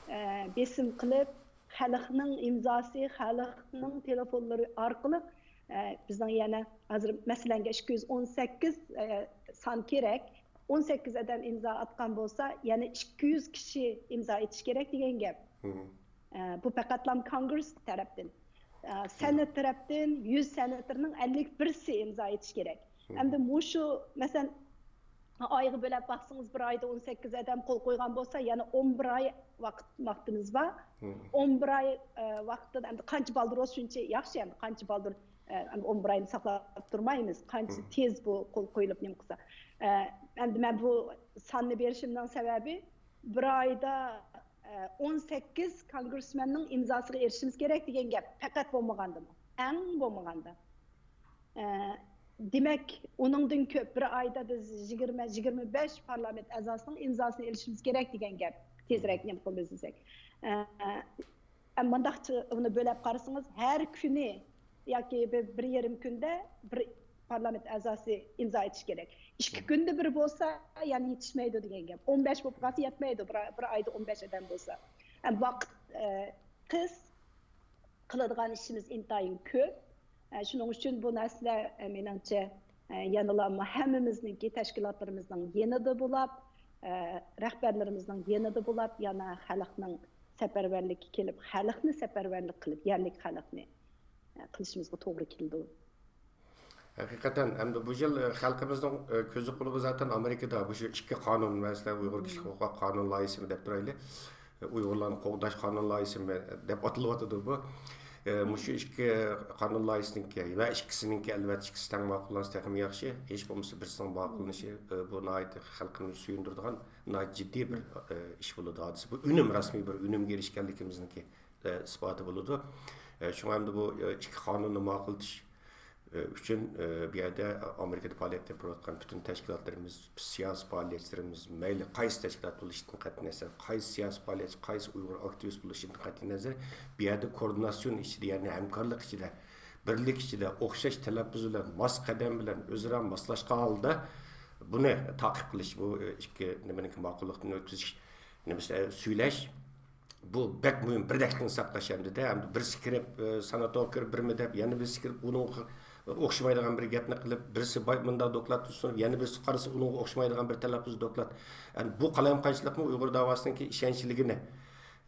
ئە، بېسىم قىلىپ، خەلقنىڭ ئىمزاسى، خەلقنىڭ تېلېفونلىرى ئارقىلىق، ئە، بىزنىڭ يەنە ھازىر مەسىلەنگە ئىككى يۈز ئون سەككىز، ئە، سان كېرەك. ئون سەككىز ئادەم ئىمزا ئاتقان بولسا، يەنە ئىككى يۈز كىشى ئىمزا ئېتىش كېرەك دېگەن گەپ. ئە، بۇ پەقەتلا كونگرېس تەرەپتىن. ئە، سېنات تەرەپتىن يۈز سېناتورنىڭ ئەللىك بىرسى ئىمزا ئېتىش كېرەك. ئەمدى مۇشۇ، مەسىلەن، ئايغا بۆلەپ باقسىڭىز، بىر ئايدا ئون سەككىز ئادەم قول قويغان بولسا، يەنە ئون بىر ئاي ۋاقىت، ۋاقتىمىز بار. ئون بىر ئاي، ئە، ۋاقىتتا ئەمدى قانچە بالدۇر بولسا شۇنچە ياخشى، ئەمدى قانچە بالدۇر، ئە، ئەمدى ئون بىر ئاينى ساقلاپ تۇرمايمىز، قانچە تېز بۇ قول قويۇلۇپ نېمە قىلسا. ئە، ئەمدى مەن بۇ ساننى بېرىشىمنىڭ سەۋەبى، بىر ئايدا، ئە، ئون سەككىز كونگرېسمېننىڭ ئىمزاسىغا ئېرىشىشىمىز كېرەك دېگەن گەپ، پەقەت بولمىغاندىمۇ، ئەڭ بولمىغاندا. ئە، دېمەك، ئۇنىڭدىن كۆپ، بىر ئايدا بىز يىگىرمە، يىگىرمە بەش پارلامېنت ئەزاسىنىڭ ئىمزاسىنى ئېلىشىمىز كېرەك دېگەن گەپ، تېزرەك نېمە قىلىمىز دېسەك. ئە، ئە، مۇنداقچە ئۇنى بۆلەپ قارىسىڭىز، ھەر كۈنى ياكى بىر، بىر يېرىم كۈندە بىر پارلامېنت ئەزاسى ئىمزا ئېتىش كېرەك. ئىككى كۈندە بىر بولسا، يەنە يېتىشمەيدۇ دېگەن گەپ. ئون بەش بولۇپ قالسا يەتمەيدۇ، بىر، بىر ئايدا ئون بەش ئادەم بولسا. ھەم ۋاقىت، ئە، قىس، قىلىدىغان ئىشىمىز ئىنتايىن كۆپ. ئە، شۇنىڭ ئۈچۈن بۇ نەرسىلەر، ئە، مېنىڭچە، ئە، يەنىلا ھەممىمىزنىڭكى، تەشكىلاتلىرىمىزنىڭ يېنىدا بولاپ، ئە، رەھبەرلىرىمىزنىڭ يېنىدا بولاپ، يەنە خەلقنىڭ سەپەرۋەرلىككە كېلىپ، خەلقنى سەپەرۋەرلىك قىلىپ، يەرلىك خەلقنى، ئە، قىلىشىمىزغا توغرا كېلىدۇ. ھەقىقەتەن، ئەمدى بۇ يىل، ئە، خەلقىمىزنىڭ، ئە، كۆزى قۇلىقى زاتەن ئامېرىكىدا، بۇ شۇ ئىككى قانۇن مەسىلە، ئۇيغۇر كىشىلىك ھوقۇق قانۇن لايىھىسىمۇ دەپ تۇرايلى. ئۇيغۇرلارنى قوغداش قانۇن لايىھىسىمۇ دەپ ئاتىلىۋاتىدۇ بۇ. ئە، مۇشۇ ئىككى قانۇن لايىھىسىنىڭكى ۋە ئىككىسىنىڭكى، ئەلۋەتتە، ئىككىسى تەڭ ماقۇللانسا تېخىمۇ ياخشى. ھېچ بولمىسا بىرسىنىڭ ماقۇللىنىشى، ئە، بۇ ناھايىتى خەلقىمىزنى سۆيۈندۈرىدىغان ناھايىتى جىددىي بىر، ئە، ئىش بولىدۇ، ھادىسە. بۇ ئۈنۈم، رەسمىي بىر ئۈنۈمگە ئېرىشكەنلىكىمىزنىڭكى، ئە، ئىسپاتى بولىدۇ. ئە، شۇڭا ئەمدى بۇ، ئە، ئىككى قانۇننى ماقۇللىتىش ئۈچۈن، بۇ يەردە ئامېرىكىدا پائالىيەت ئېلىپ بېرىۋاتقان پۈتۈن تەشكىلاتلىرىمىز، سىياسىي پائالىيەتچىلىرىمىز، مەيلى قايسى تەشكىلات بولۇشىدىن قەتئىينەزەر، قايسى سىياسىي پائالىيەتچى، قايسى ئۇيغۇر ئاكتىۋىست بولۇشىدىن قەتئىينەزەر، بۇ يەردە كوئوردىناتسىيون ئىچىدە، يەنى ھەمكارلىق ئىچىدە، بىرلىك ئىچىدە، ئوخشاش تەلەپپۇز بىلەن، ماس قەدەم بىلەن، ئۆزئارا ماسلاشقان ھالدا بۇنى تەقىب قىلىش، بۇ ئىككى نېمىنىڭكى ماقۇللۇقتىن ئۆتكۈزۈش نېمىسى، سۈيلەش. بۇ بەك مۇھىم، بىردەكلىكنى ساقلاش ھەمدە-دە، ھەمدە بىرسى كىرىپ، ئە، ساناتور كىرىپ بىرمۇ دەپ، يەنە بىرسى كىرىپ ئۇنىڭغا ئوخشىمايدىغان بىر گەپنى قىلىپ، بىرسى باي-، مۇنداق دوكلات سۇنۇپ، يەنە بىرسى قارىسا ئۇنىڭغا ئوخشىمايدىغان بىر تەلەپپۇز دوكلات. يەنى بۇ قالايمىقانچىلىقمۇ ئۇيغۇر داۋاسىنىڭكى ئىشەنچلىكىنى،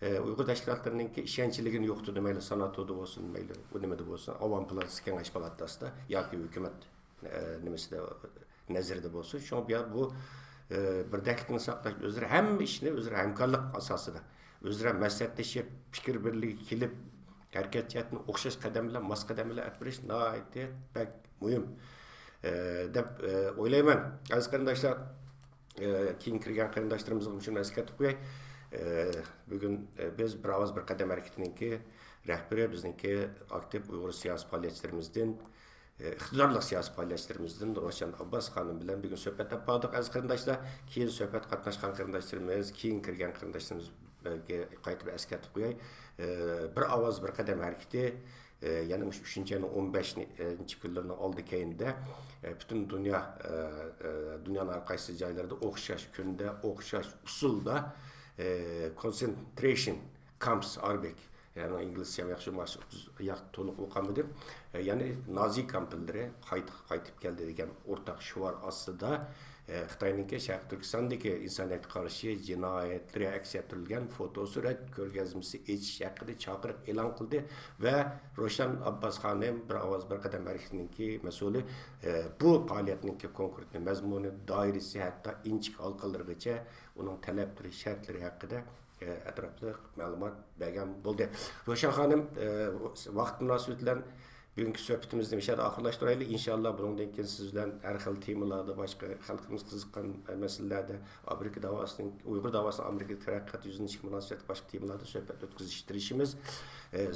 ئە، ئۇيغۇر تەشكىلاتلىرىنىڭكى ئىشەنچلىكىنى يوقىتىدۇ، مەيلى ساناتوردا بولسۇن، مەيلى ئۇ نېمىدە بولسۇن، ئاۋام پالاتاسى، كېڭەش پالاتاسىدا ياكى ھۆكۈمەت، ئە، نېمىسىدە، نەزىرىدە بولسۇن. شۇڭا بۇ يەر بۇ، ئە، بىردەكلىكنى ساقلاش، ئۆزئارا ھەممە ئىشنى ئۆزئارا ھەمكارلىق ئاساسىدا، ئۆزئارا مەسلىھەتلىشىپ، پىكىر بىرلىكىگە كېلىپ، ھەرىكەت جەھەتتىن ئوخشاش قەدەم بىلەن، ماس قەدەم بىلەن ئەپ بېرىش ناھايىتى بەك مۇھىم، ئە، دەپ، ئە، ئويلايمەن. ئەزىز قېرىنداشلار، ئە، كېيىن كىرگەن قېرىنداشلىرىمىزغا شۇنى ئەسكەرتىپ قوياي. ئە، بۈگۈن، ئە، بىز بىر ئاۋاز بىر قەدەم ھەرىكىتىنىڭكى رەھبىرى، بىزنىڭكى ئاكتىپ ئۇيغۇر سىياسىي پائالىيەتچىلىرىمىزدىن، ئىقتىدارلىق سىياسىي پائالىيەتچىلىرىمىزدىن روشەن ئابباس خانىم بىلەن بۈگۈن سۆھبەت ئېلىپ باردۇق، ئەزىز قېرىنداشلار. كېيىن سۆھبەتكە قاتناشقان قېرىنداشلىرىمىز، كېيىن كىرگەن قېرىنداشلىرىمىزگە قايتا بىر ئەسكەرتىپ قوياي. بىر ئاۋاز، بىر قەدەم ھەرىكىتى، يەنى مۇشۇ ئۈچىنچى ئاينىڭ ئون بەشىنچى كۈنلىرىنىڭ ئالدى كەينىدە، پۈتۈن دۇنيا، دۇنيانىڭ ھەر قايسى جايلىرىدا ئوخشاش كۈندە، ئوخشاش ئۇسۇلدا، concentration camps are back. يەنى ئىنگلىزچە ياخشى، ياخشى تولۇق ئوقۇمىدىم. يەنى نازى كامپلىرى قايتا قايتىپ كەلدى دېگەن ئورتاق شوئار ئاستىدا، خىتاينىڭكى شەرقىي تۈركىستاندىكى ئىنسانىيەتكە قارشى جىنايەتلىرى ئەكس ئەتتۈرۈلگەن فوتو سۈرەت كۆرگەزمىسى ئېچىش ھەققىدە چاقىرىق ئېلان قىلدى ۋە روشەن ئابباس خانىم، بىر ئاۋاز بىر قەدەم ھەرىكىتىنىڭكى مەسئۇلى، بۇ پائالىيەتنىڭكى كونكرېتنى مەزمۇنى، دائىرىسى، ھەتتا ئىنچىكە ھالقىلىرىغىچە ئۇنىڭ تەلەپلىرى، شەرتلىرى ھەققىدە ئەتراپلىق مەلۇمات بەرگەن بولدى. روشەن خانىم، ۋاقىت مۇناسىۋىتى بىلەن بۈگۈنكى سۆھبىتىمىزنى مۇشۇ يەردە ئاخىرلاشتۇرايلى. ئىنشاللا، بۇنىڭدىن كېيىن سىز بىلەن ھەر خىل تېمىلاردا، باشقا خەلقىمىز قىزىققان مەسىلىلەردە، ئامېرىكا داۋاسىنىڭ، ئۇيغۇر داۋاسىنىڭ ئامېرىكىدىكى تەرەققىيات يۈزلىنىشىگە مۇناسىۋەتلىك باشقا تېمىلاردا سۆھبەت ئۆتكۈزۈشكە تىرىشىمىز.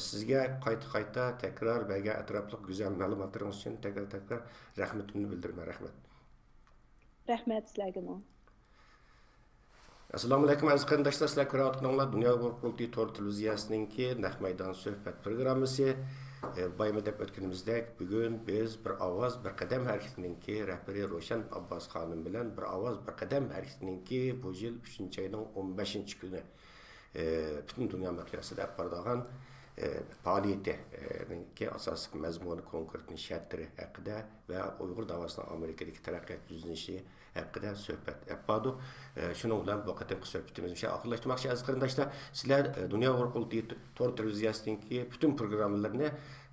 سىزگە قايتا-قايتا تەكرار بەرگەن ئەتراپلىق گۈزەل مەلۇماتلىرىڭىز ئۈچۈن تەكرار-تەكرار رەھمىتىمنى بىلدۈرىمەن. رەھمەت. رەھمەت سىلەرگىمۇ. ئەسسالامۇئەلەيكۇم، ئەزىز قېرىنداشلار، سىلەر كۆرۈۋاتقىنىڭلار دۇنيا ئۇيغۇر قۇرۇلتىيى تور تېلېۋىزىيەسىنىڭكى نەق مەيدان سۆھبەت پروگراممىسى. ئە، بايىمى دەپ ئۆتكىنىمىزدەك، بۈگۈن بىز بىر ئاۋاز، بىر قەدەم ھەرىكىتىنىڭكى رەھبىرى روشەن ئابباس خانىم بىلەن بىر ئاۋاز، بىر قەدەم ھەرىكىتىنىڭكى بۇ يىل ئۈچىنچى ئاينىڭ ئون بەشىنچى كۈنى، ئە، پۈتۈن دۇنيا مىقياسىدا ئېلىپ بارىدىغان، ئە، پائالىيىتى، ئە، نىڭكى ئاساسلىق مەزمۇنى، كونكرېتنى، شەرتلىرى ھەققىدە ۋە ئۇيغۇر داۋاسىنىڭ ئامېرىكىدىكى تەرەققىيات يۈزلىنىشى ھەققىدە سۆھبەت ئېلىپ باردۇق. ئە، شۇنىڭ بىلەن بۇ قېتىمقى سۆھبىتىمىزنى شۇ ئاخىرلاشتۇرماقچى، ئەزىز قېرىنداشلار. سىلەر، ئە، دۇنيا ئۇيغۇر قۇرۇلتىيى تور تېلېۋىزىيەسىنىڭكى پۈتۈن پروگراممىلىرىنى،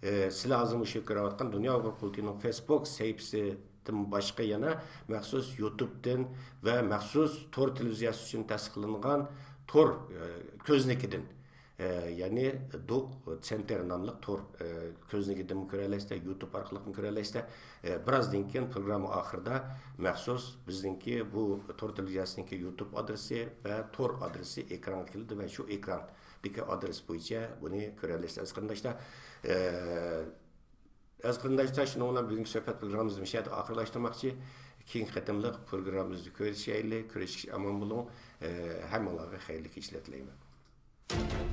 ئە، سىلەر ھازىر مۇشۇ كۆرۈۋاتقان دۇنيا ئۇيغۇر قۇرۇلتىيىنىڭ فېيسبۇك سەھىپىسىدىن باشقا يەنە مەخسۇس يۇتۇبتىن ۋە مەخسۇس تور تېلېۋىزىيەسى ئۈچۈن تەسىس قىلىنغان تور، ئە، كۆزنىكىدىن، ئە، يەنى دوك سېنتېر ناملىق تور، ئە، كۆزنىكىدىنمۇ كۆرەلەيسىلەر، يۇتۇب ئارقىلىقمۇ كۆرەلەيسىلەر. ئە، بىرازدىن كېيىن پروگرامما ئاخىرىدا مەخسۇس بىزنىڭكى بۇ تور تېلېۋىزىيەسىنىڭكى يۇتۇب ئادرېسى ۋە تور ئادرېسى ئېكرانغا كېلىدۇ ۋە شۇ ئېكراندىكى ئادرېس بويىچە بۇنى كۆرەلەيسىلەر، ئەزىز قېرىنداشلار. ئە، ئەزىز قېرىنداشلار، شۇنىڭ بىلەن بۈگۈنكى سۆھبەت پروگراممىمىزنى مۇشۇ يەردە ئاخىرلاشتۇرماقچى. كېيىنكى قېتىملىق پروگراممىمىزدا كۆرۈشەيلى، كۆرۈشكىچە ئامان بولۇڭ. ئە، ھەممىڭلارغا خەيرلىك كېچىلەر تىلەيمەن.